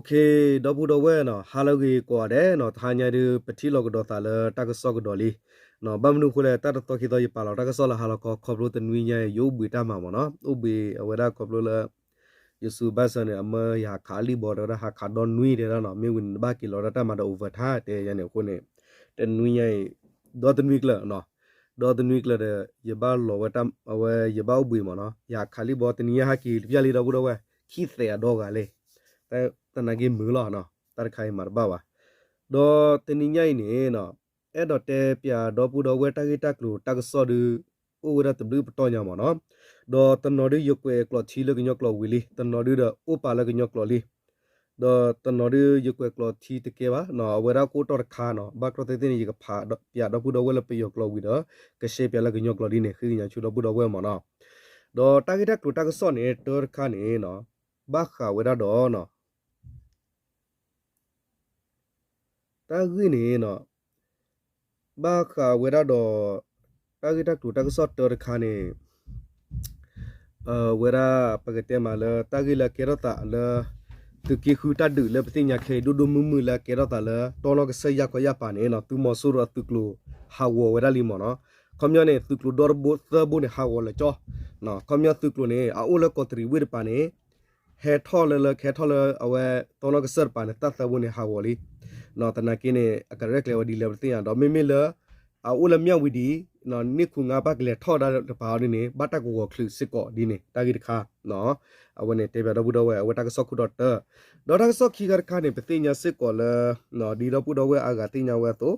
ခ့ ဒီပုၢ်ဒီဝဲၢ်နီၤ ဟါလၢအဂ့ၤကိးဂၤဒဲးနီၤ, တဟါညါဒုး ပထံၣ်လိာ်ကဒီးသးလၢတၢ်ကစီၣ်ကဒီးလံ. ဘၣ်မနုၤအဃိလဲၣ်, တၢ်တသီခံသီယပာ်လီၤတၢ်ကစီၣ်လၢဟါလီၤခီ ခီဖျိတနွံညါအံၤ ယအိၣ်ဘှံးတၢ်မၤမ့ၢ်နီၤ, အိၣ်ဘှံးအဝဲဒၣ်ခီဖျိလၢ ယစူးဘၣ်စၢၤန့ၣ် အမၢယဟးခးလံၣ်ဘီတဲဝဲဒၣ် ဟးခးဒီနွံတဲဒၣ်နီၤ, မ့ၢ်ဝံၤန့ၣ် နဘၣ်က့ၤလီၤဒၣ်တၢ်မၤဒီး overtime တဲယၤန့ၣ်အဃိန့ၣ်, တနွံညါအံၤ ဒီတနွံကျၢၤနီၤ, ဒီတနွံကျၢၤဒီး ယဘၣ်လီၤဝဲတၢ် အဝဲယဘၣ်အိၣ်ဘှံးမ့ၢ်နီၤ, ယဟးခးလံၣ်ဘီ တနံၤညါဟဲက့ၤတပျၢ်လံ ဒီပုၢ်ဒီဝဲၢ် ခံသဲးအဒီဂၤလံ, တနာ်က့မုာ်လီၤနီၤ, တၢ်တခါအံၤမၤတဘၣ်ဘၣ်. ဒီးတနံၤညါအံၤန့ၣ်နီၤ, အဲၣ်ဒိးတဲပၠးဒီပုၢ်ဒီဝဲၢ် တၢ်ဂ့ၢ်တၢ်ကျိၤတၢ်ကစီၣ်ဒုး အိၣ်ဝဲဒၣ်တဘျုးပတီၢ်ညါမ့ၢ်နီၤ, ဒီးတနီၤဒုးယကွဲးကျိာ်ထံလၢကညီကျိာ်ဝံၤလံ, တနီၤဒုးဒီးအိၣ်ပာ်လၢကညီကျိာ်လံ, ဒီးတနီၤဒုးယကွဲးကျိာ်ထံတကဲဘၣ်နီၤ, အဝဲဒၣ်ကအိၣ်တီၢ်တခါနီၤ, ဘၣ်ကီသ့ၣ်သ့ၣ်န့ၣ် ယကဖးပၠးဒီပုၢ်ဒီဝဲၢ်လၢပယီၤကျိာ်ဝံၤဒီး ကရှဲပၠးလၢကညီကျိာ်ဒ်န့ၣ် ဃ့ကညးဆူဒီပုၢ်ဒီဝဲၢ်မ့ၢ်နီၤ. ဒီးတၢ်ဂ့ၢ်တၢ်ကျိၤတၢ်ကစီၣ်န့ၣ် တၢတခါန့ၣ်နီၤ, ဘၣ်ဃးဝဲဒၣ်ဒီးနီၤ တၢ်ဂ့ၢ်န့ၣ်နီၤ, ဘၣ်ဃးဝဲဒၣ်ဒီး တၢ်ဂ့ၢ်တၢ်ကျိၤတၢ်ကစီၣ်တၢတခါန့ၣ်, ဝဲဒၣ်ပကတဲမးလၢတၢ်ဂ့ၢ်လၢအကဲထီၣ်သးလၢ သုးက့ဃုတၢ်ဒုးလၢပသ့ၣ်ညါခဲအံၤ ဒိၣ်ဒိၣ်မုၢ်မုၢ်လၢအကဲထီၣ်သးလၢ တီနီၢ်ကစၢၢ်ယၢ်ခီယၢ်ပၤန့ၣ်နီၤ, သုးမီၤစိရိၤအသုးကျိၤဟးဂီၤဝဲဒၣ်လံမ့ၢ်နီၤ. ခီပညီန့ၣ် သုးကျိၤဒီတဘိသၢဘိန့ၣ် ဟးဂီၤလၢာ်ကၠီ, ခီပညီသုးကျိၤန့ၣ် အအိၣ်လၢကီးတရံးဝ့ၢ်တပၤန့ၣ် ဟဲထီၣ်လၢလၢ ကဟဲထီၣ်လၢအဝဲတီနီၢ်ကစၢၢ်တပၤန့ၣ် တၢ်သၢဘိန့ၣ်ဟးဂီၤလံ, သနာ်က့န့ၣ် အကရဲၣ်ကျဲၤဝဲဒ်လဲၣ်ပတသ့ၣ်ညါ, ဒီးမ့မ့ၢ်လၢ အအိၣ်လၢမၠၣ်ဝံၤဒံး န့ၢ်ခူငါပၢ်ကလဲၤထီၣ်ဒၣ်တပၤအီၤဒ်န့ၣ် ဘၣ်တၢ်ကဝီၤချုးစ့ၢ်ကီးဒ်န့ၣ် တၢ်ဂ့ၢ်တခါ အဝဲန့ၣ်တဲပၠးဒီပုၢ်ဒီဝဲၢ် အဝဲတၢ်ကစီၣ်ခိၣ်တီတၢ, ဒီးတၢ်ကစီၣ်ခံခါတခါန့ၣ် ပသ့ၣ်ညါစ့ၢ်ကီးလၢ ဒ်ဒီပုၢ်ဒီဝဲၢ်အါဂၤသ့ၣ်ညါဝဲအသိး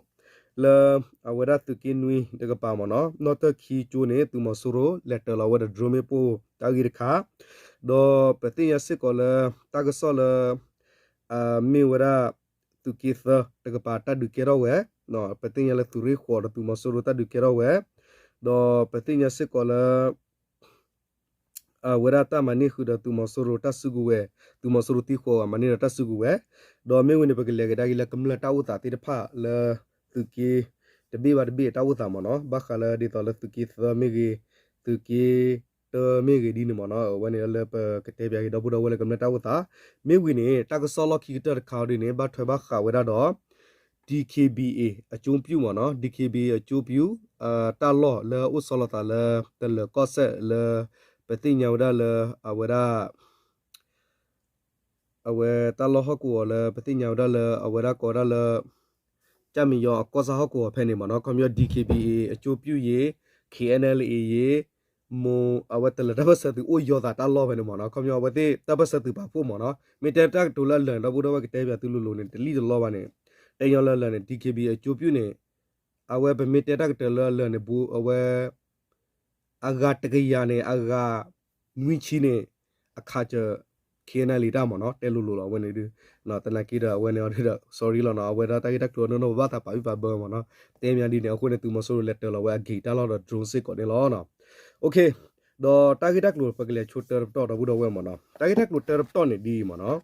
လၢ အဝဲဒၣ်သုးက့နွံတကပၤမ့ၢ်နီၤ, နီၣ်တၢၢ်ခံကၠိန့ၣ် သုးမီၤစိရိၤလဲၤတၢၤလီၤဝဲဒီး drone မ့ၣ်ပိၢ်တၢ်ဂ့ၢ်တခါ, ဒီးပသ့ၣ်ညါစ့ၢ်ကီးလၢ တၢ်ကစီၣ်လၢ မ့ၢ်ဝဲဒၣ် သုးက့သၢတကပၤတၢ်ဒုးကဲထီၣ်ဝဲ, ပသ့ၣ်ညါလၢသုးရ့ၣ်ဃိးဒီးသုးမီၤစိရိၤတၢ်ဒုးကဲထီၣ်ဝဲ, ဒီးပသ့ၣ်ညါစ့ၢ်ကီးလၢ အဝဲဒၣ်တၢ်မၤန့ၢ်ဃုာ်ဒီးသုးမီၤစိရိၤတၢ်စုကဝဲၤ, သုးမီၤစိရိၤသံဃိးဂၤမၤန့ၢ်ဒီးတၢ်စုကဝဲၤ, ဒီးမ့ၢ်ဝံၤန့ၣ် ပကလဲၤကဒါက့ၤလၢကမျၢၢ်တၢ်အိၣ်သးသ့ၣ်တဖၣ်လၢ သုးက့ တဘ့ၣ်ဘၣ်တဘ့ၣ်အတၢ်အိၣ်သးမ့ၢ်နီၤ, ဘၣ်ဃးလၢဒ်သိးလၢသုးက့သၢမ့ၢ်ဂ့ၤ, သုးက့တၢမ့ၢ်ဂ့ၤဒ်န့ၣ်မ့ၢ်နီၤ, အဝဲန့ၣ်လၢပကတဲပၠးက့ၤဒီပုၢ်ဒီဝဲၢ်လၢကမျၢၢ်တၢ်အိၣ်သး, မ့ၢ်ဝံၤန့ၣ် တၢ်ကစီၣ်လီၢ်ခံကတၢၢ်တခါအီၤဒ်န့ၣ် ဘၣ်ထွဲဘၣ်ဃးဝဲဒၣ်ဒီး DKBA အကျိုးပြု မ့ၢ်နီၤ, DKBA အကျိုးပြု တၢ်လီၢ်လၢအအိၣ်ဆီလီၤသးလၢ တလၢၤကီၢ်စဲၣ်လၢ ပသ့ၣ်ညါဝဲဒၣ်လၢ အဝဲဒၣ် အဝဲတၢ်လီၢ်ဟီၣ်ကဝီၤလၢ ပသ့ၣ်ညါဝဲဒၣ်လၢ အဝဲဒၣ်ကိးဒၣ်လၢ ကၠၢ်မံယီၤအကီၢ်ဆၣ်ဟီၣ်ကဝီၤဖဲန့ၣ်မ့ၢ်နီၤ, ခီပညီ DKBA အကျိုးပြု ယ့ၢ် KNLA ယ့ၢ် မိၢ် အဝဲတလၢၤတၢ်ပၢၢ်ဆၢသုးအိၣ်ယီၤသးတၢ်လီၢ်ဖဲန့ၣ်မ့ၢ်နီၤ, ခီပညီအဝဲသ့ၣ်တၢ်ပၢၢ်ဆၢသုးပာ်ဖှိၣ်မ့ၢ်နီၤ, မ့ၢ်တဲတၢ်ကတိၤလၢအလၢာ်န့ၣ် ဒီပုၢ်ဒီဝဲၢ်ကတဲပၠးသုလိၤလိၤန့ၣ် တလံၣ်တလီဘၣ်န့ၣ်, တဲညီလၢအလၢာ်န့ၣ် DKBA အကျိုးပြု န့ၣ် အဝဲပမ့ၢ်တဲတၢ်ကတၢၢ်လၢအလၢာ်န့ၣ် ဘူး အဝဲ အဂၤတကယၤန့ၣ် အဂၤ နွံဆံန့ၣ် အခးစၢၤ KNLA တၢ်မ့ၢ်နီၤ, တဲလိၤလိၤလီၤ အဝဲန့ၣ်ဒုး, သနာ်က့ဒီး အဝဲန့ၣ်အီၤဒုးဒီး sorry လီၤနီၤ, အဝဲဒၣ်တၢ်ဂ့ၢ်တၢ်ကျိၤအနီၢ်နီၢ် ပဘၣ်သးပာ်ဘံၣ်ပာ်ဘၢမ့ၢ်နီၤ, တဲမ့ၢ်ဒ်န့ၣ် အဃိန့ၣ် သုးမီၤစိရိၤလဲၤတၢၤလီၤဝဲအဂ့ၤတၢ်လီၢ်ဒီး drone စ့ၢ်ကီးန့ၣ်လီၤ. ဒီးတၢ်ဂ့ၢ်တၢ်ကျိၤ ပကလဲၤဆိတၢတပတီၢ်ဒီပုၢ်ဒီဝဲၢ်မ့ၢ်နီၤ, တၢ်ဂ့ၢ်တၢ်ကျိၤတၢတပတီၢ်န့ၣ်ဒ်အံၤမ့ၢ်နီၤ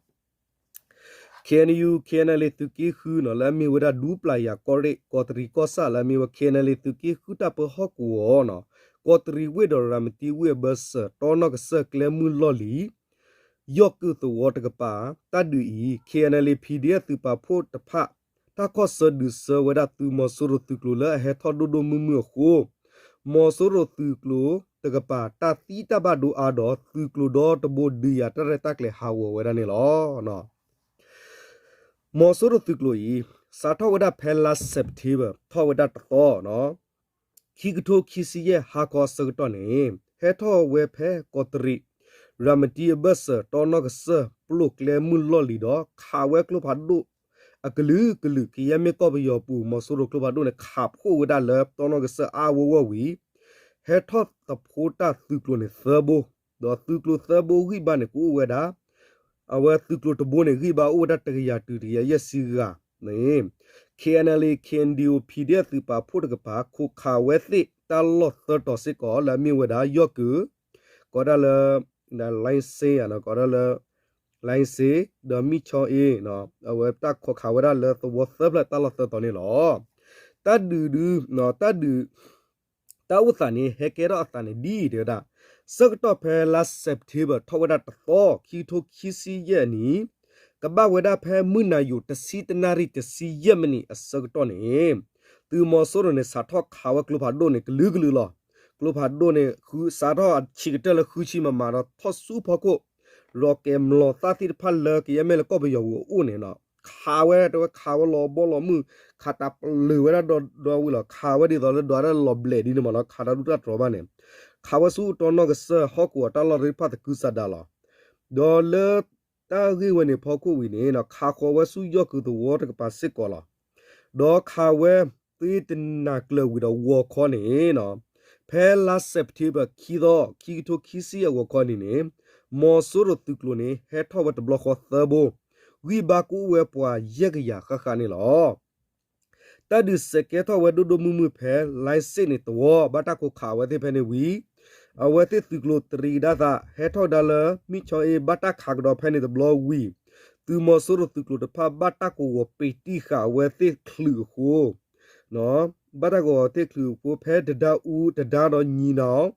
KNU KNLA သုးက့ဃုနီၤ လၢအမ့ၢ်ဝဲဒၣ်ဒူပျၢ်ယၤကီၢ်ရ့ၣ် ကီးတရံးကီၢ်ဆၣ် လၢအမ့ၢ်ဝဲ KNLA သုးက့ဃုတၢ်ပၢဟီၣ်ကဝီၤနီၤ, ကီးတရံးဝ့ၢ်ဒီးရၤမတံဝ့ၢ်အဘၢၣ်စၢၤ တီနီၢ်ကစၢၢ်ကျဲမုၢ်လီၢ်လံၤ ယီၢ်ကုၢ်သဝီတကပၤ, တၢ်ဒုးအံၤ KNLA PDF သုးပာ်ဖှိၣ်တဖၣ် တၢ်ခီၣ်ဆၢဒုးဆၢဝဲဒၣ်သုးမီၤစိရိၤသုးကျိၤလၢအဟဲထီၣ်ဒိၣ်ဒိၣ်မုၢ်မုၢ်အဃိ, မီၤစိရိၤသုးကျိၤတကပၤ တၢ်သံတၢ်ဘၣ်ဒိအါဒီး သုးကျိၤဒီတဘိဒုးယၤတၢ်ရဲၣ်တၢ်ကျဲၤဟးဂီၤဝဲဒၣ်န့ၣ်လီၤ. မီၤစိရိၤသုးကျိၤအံၤ စးထီၣ်ဝဲဒၣ်ဖဲလါ September ထီၣ်ဝဲဒၣ်တသီနီၤ ခံကထိခံဆံယဲၢ်ဟါခီအဆၢကတီၢ်န့ၣ် ဟဲထီၣ်ဝဲဖဲကီးတရံး ရၤမတံအဘၢၣ်စၢၤ တီနီၢ်ကစၢၢ် ပျိၢ်ကျဲမုၢ်လီၢ်လံၤဒီး ခးဝဲကျိဖးဒိၣ်အကလုာ်ကလုာ် ကယဲၢ်မ့ၢ်ကီၢ်ပယီၤပူၤ မီၤစိရိၤကျိဖးဒိၣ်န့ၣ် ခးဖှိၣ်ဝဲဒၣ်လၢတီနီၢ်ကစၢၢ်အါအါဂီၢ်ဂီၢ်ဝံၤ ဟဲထီၣ်သဖှိတၢ်သုးကျိၤန့ၣ်သၢဘိ, ဒီးသုးကျိၤသၢဘိဂံၢ်ဘါန့ၣ် ကအိၣ်ဝဲဒၣ် အဝဲသုးကျိၤတဘိန့ၣ် ဂံၢ်ဘါအိၣ်ဝဲဒၣ်တကယၤတုၤတကယၤယဲၢ်ဆံဂၤန့ၣ် KNLA KNDO PDF သုးပာ်ဖှိၣ်တကပၤ ခိးခးဝဲသ့ၣ်တၢ်လီၢ်သၢတီၤစ့ၢ်ကီး လၢအမ့ၢ်ဝဲဒၣ် ယီၢ်ကုၢ် ကိးဒၣ်လၢ လိုင်းစ့ ကိးဒၣ်လၢ လိုင်းစ့ ဒီးမံၣ်ဆီအ့ အဝဲတၢ်ခိးခးဝဲဒၣ်လၢသဝီသၢဖျၢၣ်တၢ်လီၢ်သၢတီၤန့ၣ်လီၤ. တၢ်ဒုးဒုး တၢ်ဒုး တၢ်အိၣ်သးန့ၣ် ဟဲကဲထီၣ်အသးန့ၣ်ဒ်အံၤ တဲဝဲဒၣ်, ဆၢကတီၢ်ဖဲလါ September ထီၣ်ဝဲဒၣ်တသီ ခံကထိခံဆံယဲၢ်အနံၤ ကဘၣ်ဝဲဒၣ်ဖဲမုၢ်နၤယိာ်တဆံတနၣ်ရံၣ်တဆံယဲၢ်မံးနံးအဆၢကတီၢ်န့ၣ် သုးမီၤစိရိၤန့ၣ် စးထီၣ်ခးဝဲကျိဖးဒိၣ်န့ၣ် ကလုာ်ကလုာ်လီၤ. ကျိဖးဒိၣ်န့ၣ် စးထီၣ်အဆံးကတၢၢ်လၢဃုဆံမမးဒီးထီၣ်ဆူဖီခိၣ် rocket မျီၤသၣ်သ့ၣ်တဖၣ်လၢကယဲၢ်မ့ၢ်လၢကီၢ်ပယီၤပူၤအအိၣ်န့ၣ် ခးဝဲတဲဝဲခးဝဲလီၤဘီလီၤမုၢ် ခးတၢ်ပလၢၤဝဲဒၣ်ဒီဝံၤလီၤ. ခးဝဲဒ်သိးလၢဒွးတၢ်လီၤဘျဲးဒ်န့ၣ်မးလီၤ. ခးတၢ်ဒူၣ်တၢ်တြီၤဘၣ်န့ၣ် ခးဝဲဆူတၢ်နီၣ်ကစၢၢ်ဟီၣ်ကဝီၤတၢ်လီၢ်သ့ၣ်တဖၣ်သကုၤဆးဒးလီၤ. ဒီးလၢတၢ်ဂ့ၢ်ဝဲန့ၣ်ဖီခိၣ်ဝံၤန့ၣ် ခးဃီၤဝဲဆူယီၢ်ကုာ်သဝီတကပၤစ့ၢ်ကီးလီၤ. ဒီးခးဝဲသ့တနၤကျၢၤဝံၤဒီးဂီၤခီန့ၣ် ဖဲလါစဲးပထ့ဘၢၣ် ခံသီ ခံကထိခံဆံယဲၢ်ဂီၤခီန့ၣ်န့ၣ် မီၤစိရိၤသုးကျိၤန့ၣ် ဟဲထီၣ်ဝဲတဘျီဃီသၢဘိ ဂံၢ်ဘါကအိၣ်ဝဲပှၤယဲၢ်ကယၤဃၣ်ဃၣ်န့ၣ်လီၤ. တၢ်ဒုးစဲးကဲထီၣ်ဝဲဒိၣ်ဒိၣ်မုၢ်မုၢ်ဖဲ လိုင်းစ့ၣ်န့ၣ်တဝီ ဘၣ်တၢ်ကိးခးအဝဲသ့ၣ်ဖဲန့ၣ်ဝံၤ အဝဲသ့ၣ်သုးကျိၤတရံးကဒါသး ဟဲထီၣ်ကဒါလၢ မံၣ်ခၠီအ့ ဘၣ်တၢ်ခးကဒီးဖဲန့ၣ်တဘျီဝံၤ သုးမီၤစိရိၤသုးကျိၤတဖၣ်ဘၣ်တၢ်ကိးဂီၤပ့ၤတံၢ်ဃာ်အဝဲသ့ၣ်ချုးအဃိ ဘၣ်တၢ်ကိးဂီၤသ့ၣ်ချုးအဃိ ဖဲတဒါအူ တဒါဒီးညီနောင်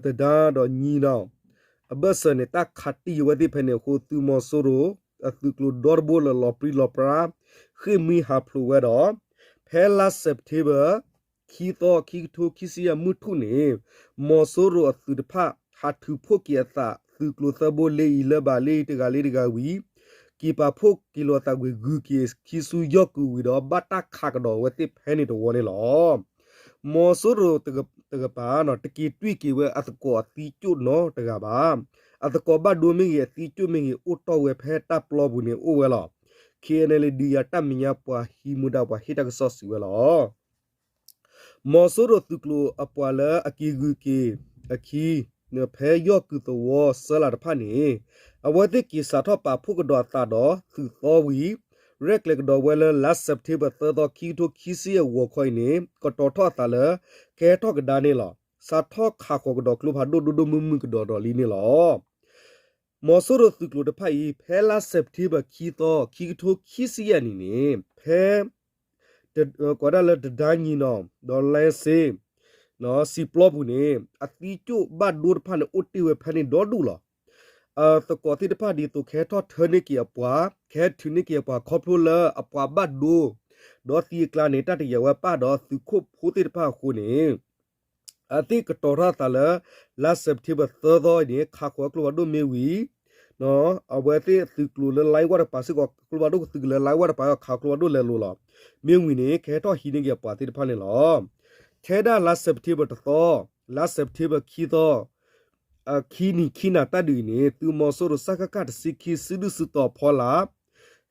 တဒါဒီးညီနောင် အဘၢၣ်စၢၤန့ၣ် တၢ်ခးတံၢ်အဝဲသ့ၣ်ဖဲန့ၣ်အဃိ သုးမီၤစိရိၤ အသုးကျိၤဒီတဘိလၢလီၤပြံလီၤပြါ ဃ့ၢ်မှံဟးဖျိးဝဲဒီး ဖဲလါစဲးပထ့ဘၢၣ် ခံသီ ခံကထိခံဆံယဲၢ်မုၢ်ထူၣ်န့ၣ် မီၤစိရိၤအသုးတဖၣ် ဟးထုးဖှိၣ်က့ၤအသး သုးကျိၤသၢဘိလၢအံၤလၢဘၣ်လၢအံၤတဂၤလၢတဂၤဝံၤ က့ၤပာ်ဖှိၣ်က့ၤလိာ်အသးဝံၤ ဂုၤက့ၤခံဆူယီၢ်ကုာ်ဝံၤဒီး ဘၣ်တၢ်ခးကဒီးအဝဲသ့ၣ်ဖဲန့ၣ်တဝီန့ၣ်လီၤ. မီၤစိရိၤတကပၤ တက့ၤတွံၢ်က့ၤဝဲအသကိးအသံကၠိၣ်နီတဂၤဘၣ်. အသကိးဘၣ်ဒိမ့ၢ်ဂ့ၤ အသံကၠိၣ်မ့ၢ်ဂ့ၤ အိၣ်တီၢ်ဝဲဖဲတၢ်ပျီပူၤန့ၣ်အိၣ်ဝဲလီၤ. ခ့ၣ်အဲၣ်အၣ်လ့ ဒုးယၤတၢ်မဲာ်ညါပှၤဟံးမူဒါပှၤဟ့ၣ်တၢ်ကစီၣ်စံးဝဲလီၤ. မီၤစိရိၤသုးကျိၤအပှၤလၢအက့ၤဂုၤက့ၤအခံ ဖဲယီၢ်ကုာ်သဝီစၢလးတဖၣ်န့ၣ် အဝဲသ့ၣ်က့ၤစးထီၣ်ပာ်ဖှိၣ်ကဒီးအသးဒီးသုးသီဝံၤ ရဲၣ်ကျဲၤကဒီးဝဲလၢလါစဲးပထ့ဘၢၣ်သၢသီ ခံကထိခံဆံယဲၢ်ဂီၤခီအံၤန့ၣ် ကတီၤထီၣ်အသးလၢ ကဟဲထီၣ်ကဒါန့ၣ်လီၤ. စးထီၣ်ခးဃီၤကဒီးကျိဖးဒိၣ်ဒိၣ်ဒိၣ်မုၢ်မုၢ်ကဒီးဒီးလံန့ၣ်လီၤ. မီၤစိရိၤသုးကျိၤတဖၣ်အံၤ ဖဲလါစဲးပထ့ဘၢၣ်ခံသီ ခံကထိခံဆံယဲၢ်နံၣ်န့ၣ် ဖဲ ကိးဒၣ်လၢတဒါညီနီၤ ဒီးလဲစ့ စံာ်ပျီပူၤန့ၣ် အသံကၠိၣ်ဘၣ်ဒိတဖၣ်န့ၣ် အိၣ်တ့ၢ်ဝဲဖဲန့ၣ်ဒီဒူၣ်လီၤ. အသကိးသ့ၣ်တဖၣ်ဒ်သိး ကဟဲထီၣ်ထၢန့ၢ်က့ၤအပှၤ ကဟဲထုးန့ၢ်က့ၤအပှၤခီဖျိလၢအပှၤဘၣ်ဒိ ဒီးသံအကျါန့ၣ် တၢ်တယာ်ဝဲပၢ်ဒီးသုးခိၣ်ဖိသ့ၣ်တဖၣ်အဃိန့ၣ် အသ့ၣ်ကတီၤထီၣ်အသးလၢ လါစဲးပထ့ဘၢၣ်သၢသီအံၤန့ၣ် ခးဃီၤကျိဖးဒိၣ်မ့ၢ်ဝံၤ အဝဲသ့ၣ်သုးကျိၤလၢ လိုင်းဝၣ် တကပၤစ့ၢ်ကီး ကျိဖးဒိၣ်ကသုးကလၢ လိုင်းဝၣ် တကပၤ ခးကျိဖးဒိၣ်လဲၤလိၤလီၤ. မ့ၢ်ဝံၤန့ၣ် ကဟဲထီၣ်ဟံးန့ၢ်က့ၤအပှၤသ့ၣ်တဖၣ်န့ၣ်လီၤ. ထဲဒၣ်လါစဲးပထ့ဘၢၣ်တသီ, လါစဲးပထ့ဘၢၣ်ခံသီ အခံနံၤခံနၤတၢ်ဒုးအံၤန့ၣ် သုးမီၤစိရိၤ စကခ တဆံခံစုဒုၣ်စုတီၤဖီလာ်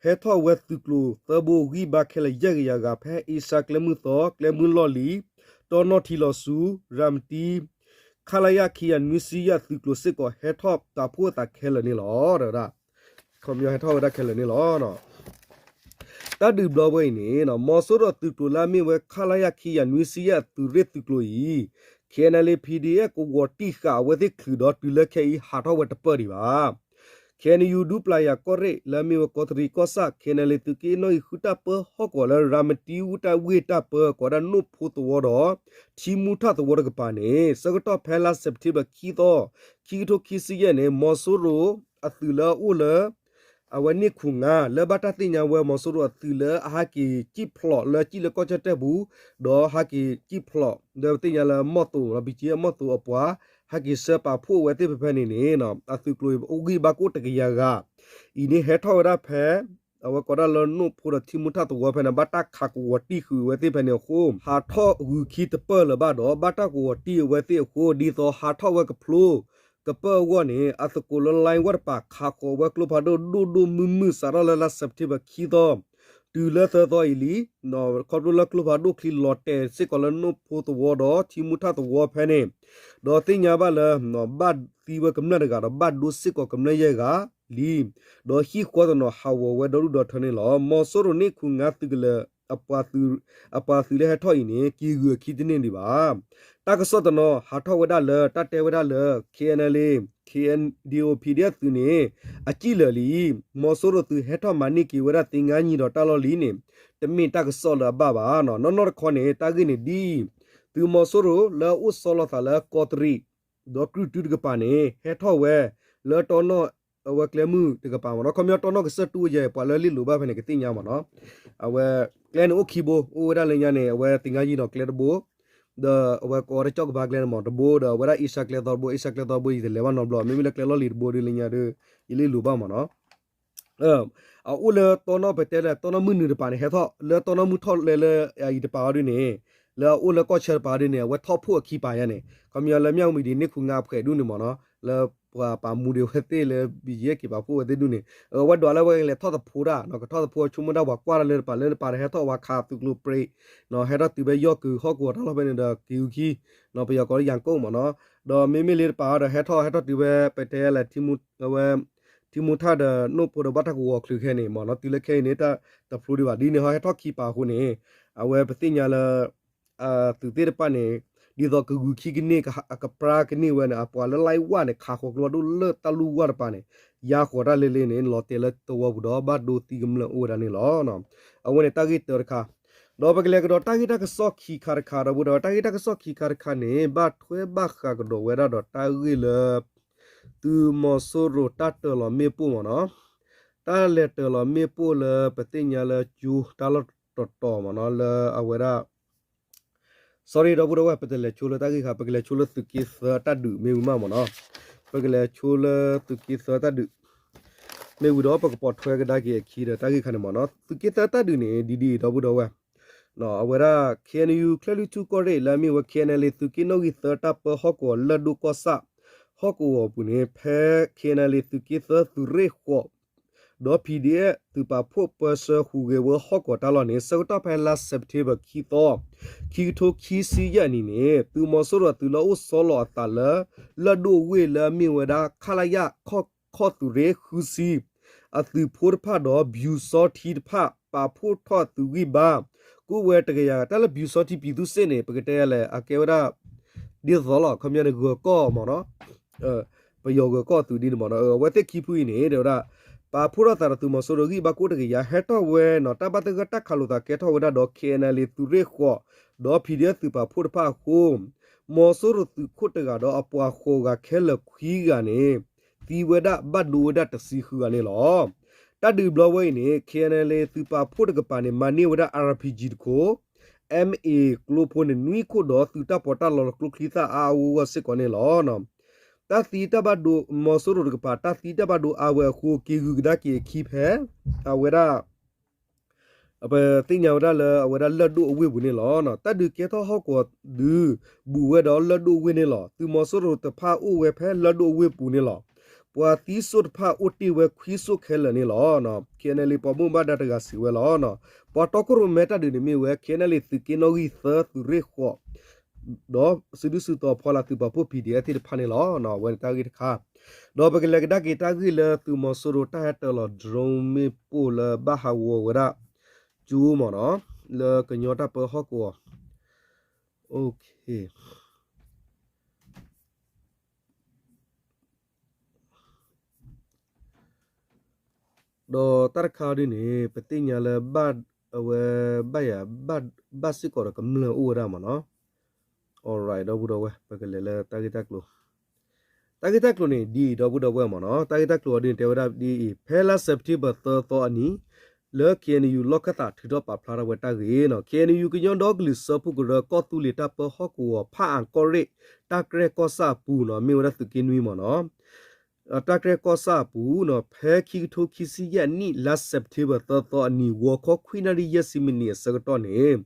ဟဲထီၣ်ဝဲသုးကျိၤသၢဘိ ဂံၢ်ဘါခဲလၢာ်ယဲၢ်ကယၤဂၤ ဖဲအ့ရှါကျဲမုၢ်သီ ကျဲမုၢ်လီၢ်လံၤ တီနီၣ်ထံလီၤဆူ ရၤမတံ ခလရ ခံကယၤနွံဆံယဲၢ် သုးကျိၤစ့ၢ်ကီး ဟဲထီၣ်ပာ်ဖှိၣ်အသးခဲလၢာ်န့ၣ်လီၤ. ခီပညီဟဲထီၣ်ဝဲဒၣ်ခဲလၢာ်န့ၣ်လီၤ. တၢ်ဒုးဘျီဝဲအံၤန့ၣ် မီၤစိရိၤသုးကျိၤလၢအမ့ၢ်ဝဲ ခလရ ခံကယၤနွံဆံယဲၢ် သုးရ့ၣ်သုးကျိၤအံၤ ခ့ၣ်အဲၣ်အၣ်လ့ ဖံဒံၣ်အၣ် ကဝီၤတံၢ်ဃာ်အဝဲသ့ၣ်ချုးဒီးတုၤလၢခဲအံၤ ဟးထီၣ်ဝဲတပၢၢ်ဒံးဘၣ်. ခ့ၣ်အဲၣ်ယူၣ် ဒူပျၢ်ယၤကီၢ်ရ့ၣ် လၢအမ့ၢ်ဝဲကီးတရံးကီၢ်ဆၣ် ခ့ၣ်အဲၣ်အၣ်လ့ သုးက့နီၣ်ဂံၢ်ဃုတၢ်ပၢဟီၣ်ကဝီၤလၢ ရၤမတံဝ့ၢ်တၢ်ဝ့ၢ်တၢ်ပၢ ကိးဝဲဒၣ်နိၣ်ဖိသဝီဒီး ထံမူထၣ်သဝီတကပၤန့ၣ် ဆၢကတီၢ်ဖဲလါစဲးပထ့ဘၢၣ်ခံသီ ခံကထိခံဆံယဲၢ်န့ၣ် မီၤစိရိၤအသုးလၢအအိၣ်လၢ အဝဲန့ၣ်ခိၣ်ငါ လၢဘၣ်တၢ်သ့ၣ်ညါဝဲ မီၤစိရိၤအသုးလၢအဟးက့ၤစံၣ်ဖျိး လၢစံၣ်လၢကီၢ်ကၠီၣ်တဲၣ်ပူၤ ဒီးဟးက့ၤစံၣ်ဖျိး လၢပသ့ၣ်ညါလၢမီၢ်သိး ဘံၣ်ကၠ့အမီၢ်သိးအပှၤ ဟးက့ၤဆှၢပာ်ဖှိၣ်အဝဲသ့ၣ်ဖဲဖဲန့ၣ်န့ၣ် အသုးကျိၤအိၣ်ဂံၢ်ဘါကအိၣ်တကယၤဂၤ အံၤန့ၣ် ဟဲထီၣ်ဝဲဒၣ်ဖဲ အဝဲကိးဒၣ်လၢနိၣ်ဖိဒီးထံမူထၣ်သဝီဖဲန့ၣ် ဘၣ်တၢ်ခးကဝီၤတံၢ်ဃုာ်အဝဲသ့ၣ်ဖဲန့ၣ်အဃိ ဟးထီၣ်ဂုၤခံတပၢၢ်လၢၤဘၣ်ဒီး ဘၣ်တၢ်ကဝီၤတံၢ်အဝဲသ့ၣ်အဃိ ဒ်သိးဟးထီၣ်ဝဲကဖျိ ကပၢၢ်အဂီၢ်န့ၣ် အသကိးလၢ လိုင်းဝၣ် တကပၤ ခးဃီၤဝဲကျိဖးဒိၣ်ဒိၣ်ဒိၣ်မုၢ်မုၢ် စးထီၣ်လၢလါစဲးပထ့ဘၢၣ်ခံသီ တုၤလၢသၢသီအံၤလံ. ခီဖျိလၢကျိဖးဒိၣ်ချံလီၤတဲာ်စ့ၢ်ကီးလၢနိၣ်ဖိသဝီဒီးထံမူထၣ်သဝီဖဲန့ၣ် ဒီးသ့ၣ်ညါဘၣ်လၢ ဘၣ်သံဝဲကမျၢၢ်တဂၤဒီး ဘၣ်ဒိစ့ၢ်ကီးကမျၢၢ်ယဲၢ်ဂၤလံ. ဒီးဟံၣ်ဃီတနီၤဟးဂီၤဝဲဒီဒူၣ်ဒီထၢန့ၣ်လီၤ. မီၤစိရိၤန့ၣ်ခိၣ်ငါသုးကလၢၤ အပှၤသုးလၢဟဲထီၣ်အံၤန့ၣ် က့ၤဂုၤအခံတန့ၢ်ဒံးဘၣ်. တၢ်ကစီၣ်တနီၤဟးထီၣ်ဝဲဒၣ်လၢ တၢ်တဲဝဲဒၣ်လၢ ခ့ၣ်အဲၣ်အၣ်လ့ ခ့ၣ်အဲၣ်ဒီအိၣ် ဖံဒံၣ်အၣ်သုးန့ၣ် အစံၣ်လၢာ်လံ. မီၤစိရိၤသုးဟဲထီၣ်မၤန့ၢ်က့ၤဝဲဒၣ်သ့ၣ်ငါနံၤဒီးတၢ်လီၢ်လံန့ၣ် တမ့ၢ်တၢ်ကစီၣ်လၢအဘၣ်ဘၣ်. နီၢ်နီၢ်တခီန့ၣ် တၢ်ဂ့ၢ်န့ၣ်ဒ်အံၤ, သုးမီၤစိရိၤလၢအအိၣ်ဆီလီၤသးလၢကီးတရံး ဒီးကြုၢ်တုတကပၤန့ၣ် ဟဲထီၣ်ဝဲလၢတီနီၣ် အဝဲကျဲမုၢ်တကပၤမ့ၢ်နီၤ, ခီပညီတီနီၣ်ကစၢၢ်တူၢ်ယဲၢ် ပှၤလၢလ့လိာ်ဘၣ်ဖဲန့ၣ် ကသ့ၣ်ညါမ့ၢ်နီၤ, အဝဲကျဲန့ၣ်အိၣ်ခံဘိ, အိၣ်ဝဲဒၣ်လၢညါန့ၣ် အဝဲသ့ၣ်ညါယံၤနီၤကျဲတဘိ, ဒီးအဝဲကိးဝဲဒၣ်ကၠီၣ်ကဘါကျဲန့ၣ်မ့ၢ်တဘိ, ဒီးအဝဲဒၣ်အ့ရှါကျဲသီတဘိ, အ့ရှါကျဲသီတဘိ ယတလဲၤဘၣ်နီတဘျီ, မ့မ့ၢ်လၢကျဲလီၢ်လံၤတဘိဒီးလၢညါဒီး ယလ့လိာ်ဘၣ်မ့ၢ်နီၤ အအိၣ်လၢတီနီၣ်ပတဲလၢတီနီၣ်မုၢ်ထီၣ်လဲလၢအအံၤတပၤအီၤဒ်န့ၣ်, လၢအအိၣ်လၢကီၢ်ဆၢတပၤအီၤဒ်န့ၣ် အဝဲထီၣ်ဖှိၣ်အခံပၤညါန့ၣ်, ခီပညီလၢမၠၣ်ဝတံၤဒ်န့ၣ် ခိၣ်ငါဖှဲးဒူၣ်န့ၣ်မ့ၢ်နီၤ, လၢပှၤပာ်မူဒံးဝဲသ့ၣ်လၢ ဘံယဲၢ်က့ၤပာ်ဖှိၣ်ဝဲသ့ၣ်ဒူၣ်န့ၣ်, အဝဲဒွးလၢဝဲကလဲၤထီၣ်သဖှိတၢ်, ကထီၣ်သဖှိဆိကမိၣ်တၢ်ပှၤကွၢ်တၢ်လၢတပၤလၢတပၤဒီးဟဲထီၣ်ဝဲခးသုးကျိၤပြ့း, ဟဲထီၣ်တုၤဖဲယီၢ်ကုာ်ဟီၣ်ကဝီၤတၢ်လီၢ်ဖဲန့ၣ်ဒီးက့ၤအူခံ, ပယီၤကိးလၢယၤကိၣ်မ့ၢ်နီၤ, ဒီးမ့မ့ၢ်လၢတပၤအီၤဒီးဟဲထီၣ် ဟဲထီၣ်တုၤဖဲပတဲလဲၣ် ထံမူထၣ်ဒီးနိၣ်ဖိဒီးဘၣ်တၢ်ကဝီၤချုးခဲန့ၣ်မ့ၢ်နီၤ, တုၤလၢခဲအံၤန့ၣ် တၢ်တဖျိဒံးဘၣ်ဒ်န့ၣ်ဟီ ဟဲထီၣ်ခံပၤအဃိန့ၣ်, အဝဲပသ့ၣ်ညါလၢ သုးသ့ၣ်တဖၣ်န့ၣ် ဒ်သိးကဂုၤခံကန့ၢ် ကပြါကန့ၢ်ဝဲန့ၣ် အပှၤလၢလါဝၢ်န့ၣ် ခးဃီၤကျိတၢ်လၢတၢ်လူၢ်ဝၢ်တပၤန့ၣ် ယါဃီၤတၢ်လၢလၢန့ၣ် လီၤတဲာ်လၢသဝီပူၤဒီးဘၣ်ဒိသံကမျၢၢ်အိၣ်ဝဲဒၣ်န့ၣ်လီၤ. အဝဲန့ၣ်တၢ်ဂ့ၢ်တၢတခါ, ဒီးပကလဲၤကဒီးတၢ်ဂ့ၢ်တၢ်ကစီၣ်ခံခါတခါ ဒီပုၢ်ဒီဝဲၢ် တၢ်ဂ့ၢ်တၢ်ကစီၣ်ခံခါတခါန့ၣ် ဘၣ်ထွဲဘၣ်ဃးကဒီးဝဲဒၣ်ဒီးတၢ်ဂ့ၢ်လၢ သုးမီၤစိရိၤတၢ်တၢၤလီၤမ့ၣ်ပိၢ်မ့ၢ်နီၤ, တၢ်လဲၤတၢၤလီၤမ့ၣ်ပိၢ်လၢပသ့ၣ်ညါလၢကၠိတၢ်လီၢ်တတီၤမ့ၢ်နီၤ လၢအဝဲဒၣ် sorry ဒီပုၢ်ဒီဝဲၢ် ပတလဲၤဆိလၢတၢ်ဂ့ၢ်ခါ ပကလဲၤဆိလၢသုးက့သၢတၢ်ဒုးမ့ၢ်ဝံၤမးမ့ၢ်နီၤ, ပကလဲၤဆိလၢသုးက့သၢတၢ်ဒုး မ့ၢ်ဝံၤဒီးပကပိာ်ထွဲကဒါက့ၤအခံဒီးတၢ်ဂ့ၢ်ခါန့ၣ်မ့ၢ်နီၤ, သုးက့သၢတၢ်ဒုးန့ၣ် ဒ်ဒ်အံၤ ဒီပုၢ်ဒီဝဲၢ် အဝဲဒၣ် ခ့ၣ်အဲၣ်ယူၣ် ကၠဲၣ်လွံၢ်ထူၣ်ကီၢ်ရ့ၣ် လၢအမ့ၢ်ဝဲ ခ့ၣ်အဲၣ်ယူၣ် သုးက့နီၣ်ဂံၢ်သၢတၢ်ပၢဟီၣ်ကဝီၤလၢၢ်ဒိၣ်ကီၢ်ဆၣ် ဟီၣ်ကဝီၤအပူၤန့ၣ် ဖဲ ခ့ၣ်အဲၣ်ယူၣ် သုးက့သၢသုးရ့ၣ်ဃိး ဒီး PDF သုးပာ်ဖှိၣ်ပၢဆှၢဟူးဂဲၤဝဲဟီၣ်ကဝီၤတၢ်လီၢ်န့ၣ် ဆၢကတီၢ်ဖဲလါစဲးပထ့ဘၢၣ်ခံသီ ခံကထိခံဆံယဲၢ်နံၣ်န့ၣ် သုးမီၤစိရိၤအသုးလၢအအိၣ်ဆီလီၤအသးလၢ လၢၢ်ဒိၣ်ဝ့ၢ်လၢအမ့ၢ်ဝဲဒၣ် ခလရ ခီၣ်သုးရ့ၣ်ဃုဆံ အသုးဖိတဖၣ်ဒီး ပၠူၤစီထံတဖၣ် ပာ်ဖှိၣ်ထီၣ်အသုးဂံၢ်ဘါ ကအိၣ်ဝဲတကယၤ တၢ်လၢ ပၠူၤစီထံ ပံၤသူစ့ၣ်န့ၣ် ပကတဲလဲၣ် အကဲဝဲဒၣ် ဒ်သိးလီၤ ခီပညီန့ၣ် ဂၢၤကီၢ်မ့ၢ်နီၤ ပယီၤဂၢၤကီၢ်သုးဒ်န့ၣ်မ့ၢ်နီၤ အဝဲသ့ၣ်ခံဖုအံၤန့ၣ် တဲဝဲဒၣ် ပာ်ဖှိၣ်ထီၣ်သးဒီးသုးမီၤစိရိၤဂံၢ်ဘါကအိၣ်တကယၤ ဟဲထီၣ်ဝဲနီၤ တၢ်ဘၣ်သဂၢၢ်တၢ်ခးလိာ်သးကဲထီၣ်ဝဲဒၣ်ဒီး ခ့ၣ်အဲၣ်ယူၣ် သုးရ့ၣ်ဃိး ဒီး PDF သုးပာ်ဖှိၣ်တဖၣ်အဃိ မီၤစိရိၤသုးခိၣ်တဂၤဒီးအပှၤဃိးဂၤခဲလၢာ်ခွံဂၤန့ၣ် သံဝဲဒၣ်ဘၣ်ဒိဝဲဒၣ်တဆံဃုဂၤန့ၣ်လီၤ. တၢ်ဒုးဘျီဝဲအံၤန့ၣ် ခ့ၣ်အဲၣ်ယူၣ် သုးပာ်ဖှိၣ်တကပၤန့ၣ် မၤန့ၢ်ဝဲဒၣ် RPG တခိၣ် MA ကျိဖိန့ၣ် နွံခိၣ်ဒီး သုးတၢ်ပီးတၢ်လီလၢကျိချံသၣ်အါအါဂီၢ်ဂီၢ်စ့ၢ်ကီးန့ၣ်လီၤ. တၢ်သံတၢ်ဘၣ်ဒိ မီၤစိရိၤတကပၤ တၢ်သံတၢ်ဘၣ်ဒိအါဝဲအဃိ က့ၤဂုၤကဒါက့ၤအခံဖဲ အဝဲဒၣ် ပသ့ၣ်ညါဝဲဒၣ်လၢအဝဲဒၣ်လၢၢ်ဒိၣ်အဝ့ၢ်ပူၤန့ၣ်လီၤ. တၢ်ဒုးကဲထီၣ်ဟီၣ်ကဝီၤဒုး ဘူးဝဲဒီးလၢၢ်ဒိၣ်အဝ့ၢ်န့ၣ်လီၤ. သုးမီၤစိရိၤတဖၣ်အိၣ်ဝဲဖဲလၢၢ်ဒိၣ်အဝ့ၢ်ပူၤန့ၣ်လီၤ. ပှၤသံစိၣ်တဖၣ်အိၣ်တ့ၢ်ဝဲခွံစိၣ်ခဲလၢာ်န့ၣ်လီၤ. ခ့ၣ်အဲၣ်ယူၣ် ပှၤဘၣ်မူဘၣ်ဒါတဂၤစံးဝဲလီၤ. ပှၤတီခိၣ်ရိၣ်မဲတၢ်ဒုးန့ၣ်မ့ၢ်ဝဲ ခ့ၣ်အဲၣ်ယူၣ် သုးက့နီၣ်ဂံၢ်သၢသုးရ့ၣ်ဃိး ဒီးစုဒုၣ်စုတီၤဖီလာ်သုးပာ်ဖှိၣ် PDF သ့ၣ်တဖၣ်န့ၣ်လီၤ. အဝဲန့ၣ်တၢ်ဂ့ၢ်တခါ ဒီးပကလဲၤကဒါက့ၤတၢ်ဂ့ၢ်လၢသုးမီၤစိရိၤတၢ်ဟဲတၢၤလီၤ drone မ့ၣ်ပိၢ်လၢဘၣ်ဟးဂီၤဝဲဒၣ် ကၠိမ့ၢ်နီၤ လၢကညီတၢ်ပၢဟီၣ်ကဝီၤ ဒီးတၢ်တခါဒ်န့ၣ် ပသ့ၣ်ညါလၢ အဝဲ ဘၣ်ယၤ ဘၣ်စ့ၢ်ကီးဒီးကမျၢၢ်အိၣ်ဝဲဒၣ်မ့ၢ်နီၤ. Alright ဒီပုၢ်ဒီဝဲၢ် ပကလဲၤလၢတၢ်ဂ့ၢ်တၢ်ကျိၤ တၢ်ဂ့ၢ်တၢ်ကျိၤန့ၣ် ဒ်အံၤ ဒီပုၢ်ဒီဝဲၢ်မ့ၢ်နီၤ. တၢ်ဂ့ၢ်တၢ်ကျိၤအီၤဒ်န့ၣ် တဲဝဲဒၣ်ဒ်အံၤ ဖဲလါစဲးပထ့ဘၢၣ်သၢသီအနံၤ လၢ ခ့ၣ်အဲၣ်ယူၣ် လီၢ်ခၢၣ်သးထုးထီၣ်ပာ်ဖျါထီၣ်ဝဲတၢ်ဂ့ၢ်နီၤ ခ့ၣ်အဲၣ်ယူၣ် ကညီဒီကလုာ်စၢဖှိၣ်ကရၢ ကီၢ်သူလ့ၤတၢ်ပၢဟီၣ်ကဝီၤ ဖၣ်အၣ်ကီၢ်ရ့ၣ် တၢ်ကြဲၢ်ကီၢ်ဆၣ်အပူၤနီၤ မ့ၢ်ဝဲဒၣ်သုးက့နွံမ့ၢ်နီၤ တၢ်ကြဲၢ်ကီၢ်ဆၣ်အပူၤနီၤ ဖဲခံကထိခံဆံယဲၢ်နံၣ် လါစဲးပထ့ဘၢၣ်သၢသီအနံၤ ဂီၤခီခွံနၣ်ရံၣ်ယဲၢ်ဆံမံးနံးအဆၢကတီၢ်န့ၣ်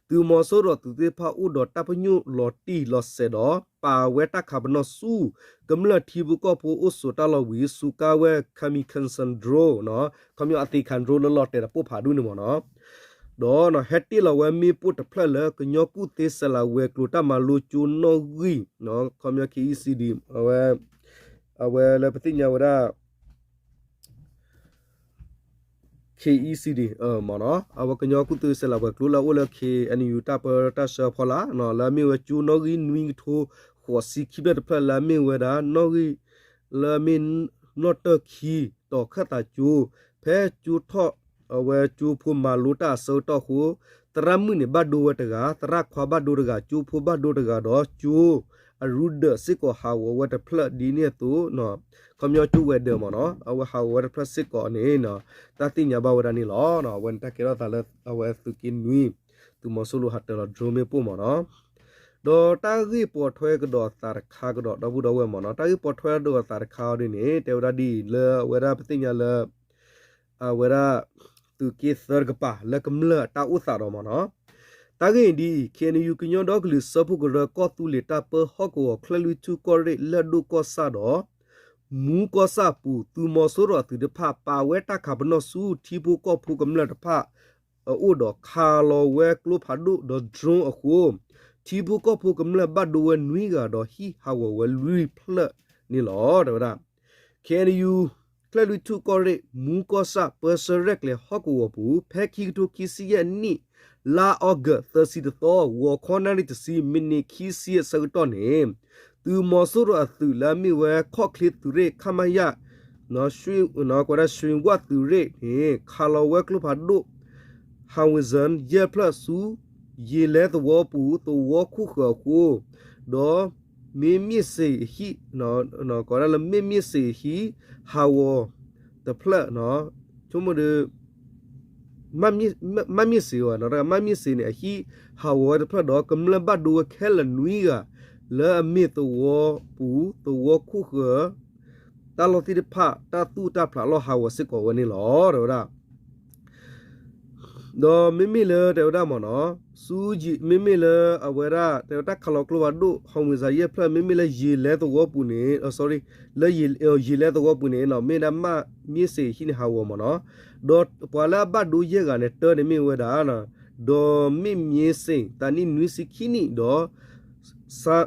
သုးမီၤစိရိၤသုးသ့ၣ်တဖၣ်အိၣ်ဒီးတၢ်ပညိၣ်လီၤတံၢ်လီၤဆဲးဒီး ပာ်ဝဲတၢ်ခးပနီၣ်ဆူ ကမျၢၢ်ထံဖိကီၢ်ဖိအိၣ်ဆိးတၢ်လီၢ်ဝံၤ စူးကါဝဲ kamikaze drone နီၤ ခီပညီအသ့ၣ်ခး drone လၢလီၤတဲာ်ဒီးပိၢ်ဖးဒူၣ်န့ၣ်မ့ၢ်နီၤ ဒီးဟဲတ့ၢ်လီၤဝဲမ့ၣ်ပိၢ်တဖျၢၣ်လၢ ကညီကူၣ်သ့စဲးလးဝဲၤကျိၤတၢ်မၤလိကၠိနီၣ်ဂံၢ် ခီပညီ ခ့ၣ်အံၣ်စံဒံး အဝဲ အဝဲလၢပသ့ၣ်ညါဝဲဒၣ် ခ့ၣ်အံၣ်စံဒံး မ့ၢ်နီၤ အဝဲကညီကူၣ်သ့စဲးလးဝဲၤကျိၤလၢအအိၣ်လၢ ခ့ၣ်အဲၣ်ယူၣ် တၢ်ပၢတၢ်ဆှၢဖီလာ် လၢအမ့ၢ်ဝဲကၠိနီၣ်ဂံၢ်နွံကထိဃိးဆံခံဖျၢၣ်တဖျၢၣ်လၢအမ့ၢ်ဝဲဒၣ် နီၣ်ဂံၢ် လၢအမ့ၢ်နီၣ်တၢၢ်ခံ တီၤခၢၣ်သးကၠိ ဖဲကၠိထီၣ် အဝဲကၠိဖိမၤလိတၢ်အဆၢကတီၢ်အဃိ သရၣ်မုၣ်န့ၣ်ဘၣ်ဒိဝဲတဂၤ သရၣ်ခွါဘၣ်ဒိတဂၤ ကၠိဖိဘၣ်ဒိတဂၤဒီးကၠိ အရူဒၢးစ့ၢ်ကီးဟးဂီၤဝဲတဖျၢၣ်ဒ်န့ၣ်အသိး ခီပညီကၠိဝဲၤဒၢးမ့ၢ်နီၤ အဝဲဟးဂီၤဝဲတဖျၢၣ်စ့ၢ်ကီးန့ၣ် တၢ်သ့ၣ်ညါဘၣ်ဝဲဒၣ်န့ၣ်လီၤ. အဝဲန့ၣ်တၢ်ကဲထီၣ်သးလၢအဝဲသုးက့နွံ သုးမီၤစိရိၤဟးတၢၤလီၤ drone မ့ၣ်ပိၢ်မ့ၢ်နီၤ ဒီးတၢ်ဂ့ၢ်ပိာ်ထွဲကဒီးသးတခါကဒီး ဒီပုၢ်ဒီဝဲၢ်မ့ၢ်နီၤ တၢ်ဂ့ၢ်ပိာ်ထွဲကဒီးသးတခါအီၤဒ်န့ၣ် တဲဝဲဒၣ်ဒ်အံၤလၢအဝဲဒၣ်ပသ့ၣ်ညါလၢ အဝဲဒၣ် သုးက့သၢတကပၤလၢကမျၢၢ်အတၢ်အိၣ်သးဒီးမ့ၢ်နီၤ တၢ်ဂ့ၢ်အံၤဒ်အံၤ ခ့ၣ်အဲၣ်ယူၣ် ကညီဒီကလုာ်စၢဖှိၣ်ကရၢကီၢ်သူလ့ၤတၢ်ပၢဟီၣ်ကဝီၤ ကၠဲၣ်လွံၢ်ထူၣ်ကီၢ်ရ့ၣ် လၢၢ်ဒိၣ်ကီၢ်ဆၣ်ဒီး မူကီၢ်ဆၣ်အပူၤ သုးမီၤစိရိၤအသုးတဖၣ် ပာ်ဝဲတၢ်ခးပနီၣ်ဆူထံဖိကီၢ်ဖိကမျၢၢ်တဖၣ် အအိၣ်ဒီးခးလီၤဝဲကျိဖးဒိၣ်ဒီး drone အဃိ ထံဖိကီၢ်ဖိကမျၢၢ်ဘၣ်ဒိဝဲနွံဂၤဒီးဟံၣ်ဟးဂီၤဝဲလွံၢ်ဖျၢၣ်န့ၣ်လီၤ တဲဝဲဒၣ် ခ့ၣ်အဲၣ်ယူၣ် ကၠဲၣ်လွံၢ်ထူၣ်ကီၢ်ရ့ၣ် မူကီၢ်ဆၣ် ပၢဆှၢရဲၣ်ကျဲၤဟီၣ်ကဝီၤပူၤ ဖဲခံကထိခံဆံယဲၢ်နံၣ် လါအီကူးသၢဆံတသီ ဂီၤခီနၣ်ရံၣ်တဆံ မံးနံးခံဆံအဆၢကတီၢ်န့ၣ် သုးမီၤစိရိၤအသုးလၢအမ့ၢ်ဝဲခီၣ်ချ့သုးရ့ၣ် ခမရ ကွဲးဒၣ် ရွှေဝ သုးရ့ၣ်န့ၣ် ခးလီၤဝဲကျိဖးဒိၣ် ဟးဝ့ၤစၢၣ် ယဲၢ်ဖျၢၣ်ဆူ ယ့ၤလဲသဝီပူၤ သဝီခိၣ်ဃၢၤအဃိ ဒီး မ့မ့ၢ်စ့ၣ်အဟံၣ် ကိးဒၣ်လၢမ့မ့ၢ်စ့ၣ်အဟံၣ် ဟးဂီၤတဖျၢၣ် ဆိကမိၣ်ဒီး မ့မ့ၢ်စ့ၣ်ဝဲ မ့မ့ၢ်စ့ၣ်န့ၣ် အဟံၣ်ဟးဂီၤဝဲတဖျၢၣ်ဒီး ကမျၢၢ်ဘၣ်ဒိဝဲခဲလၢာ်နွံဂၤ လၢအမ့ၢ်သဝီပူၤ သဝီခိၣ်ဃၢၤ တၢ်လီၢ်သ့ၣ်တဖၣ် တၢ်သူၣ်တၢ်ဖျးလီၤဟးဂီၤစ့ၢ်ကီးဝဲန့ၣ်လီၤ တဲဝဲဒၣ် ဒီးမ့မ့ၢ်လၢတဲဝဲဒၣ်မ့ၢ်နီၤ ဆူ မ့မ့ၢ်လၢအဝဲဒၣ် တဲဝဲတၢ်ခးလီၤကျိဖးဒိၣ် ဟးဝ့ၤစၢၣ် ယဲၢ်ဖျၢၣ် မ့မ့ၢ်လၢယ့ၤလဲသဝီပူၤန့ၣ် လၢ ယ့ၤလဲသဝီပူၤန့ၣ်နီၤ မ့ၢ်ဒၣ်မ့မ့ၢ်စ့ၣ်အဟံၣ်န့ၣ်ဟးဂီၤမ့ၢ်နီၤ ဒီးပှၤလၢအဘၣ်ဒိယဲၢ်ဂၤန့ၣ် တၢန့ၣ်မ့ၢ်ဝဲဒၣ် ဒီးမ့မ့ၢ်စ့ၣ် သးနံၣ်နွံဆံခံနံၣ် ဒီး ဒီးစါမ့ၣ် သးနံၣ်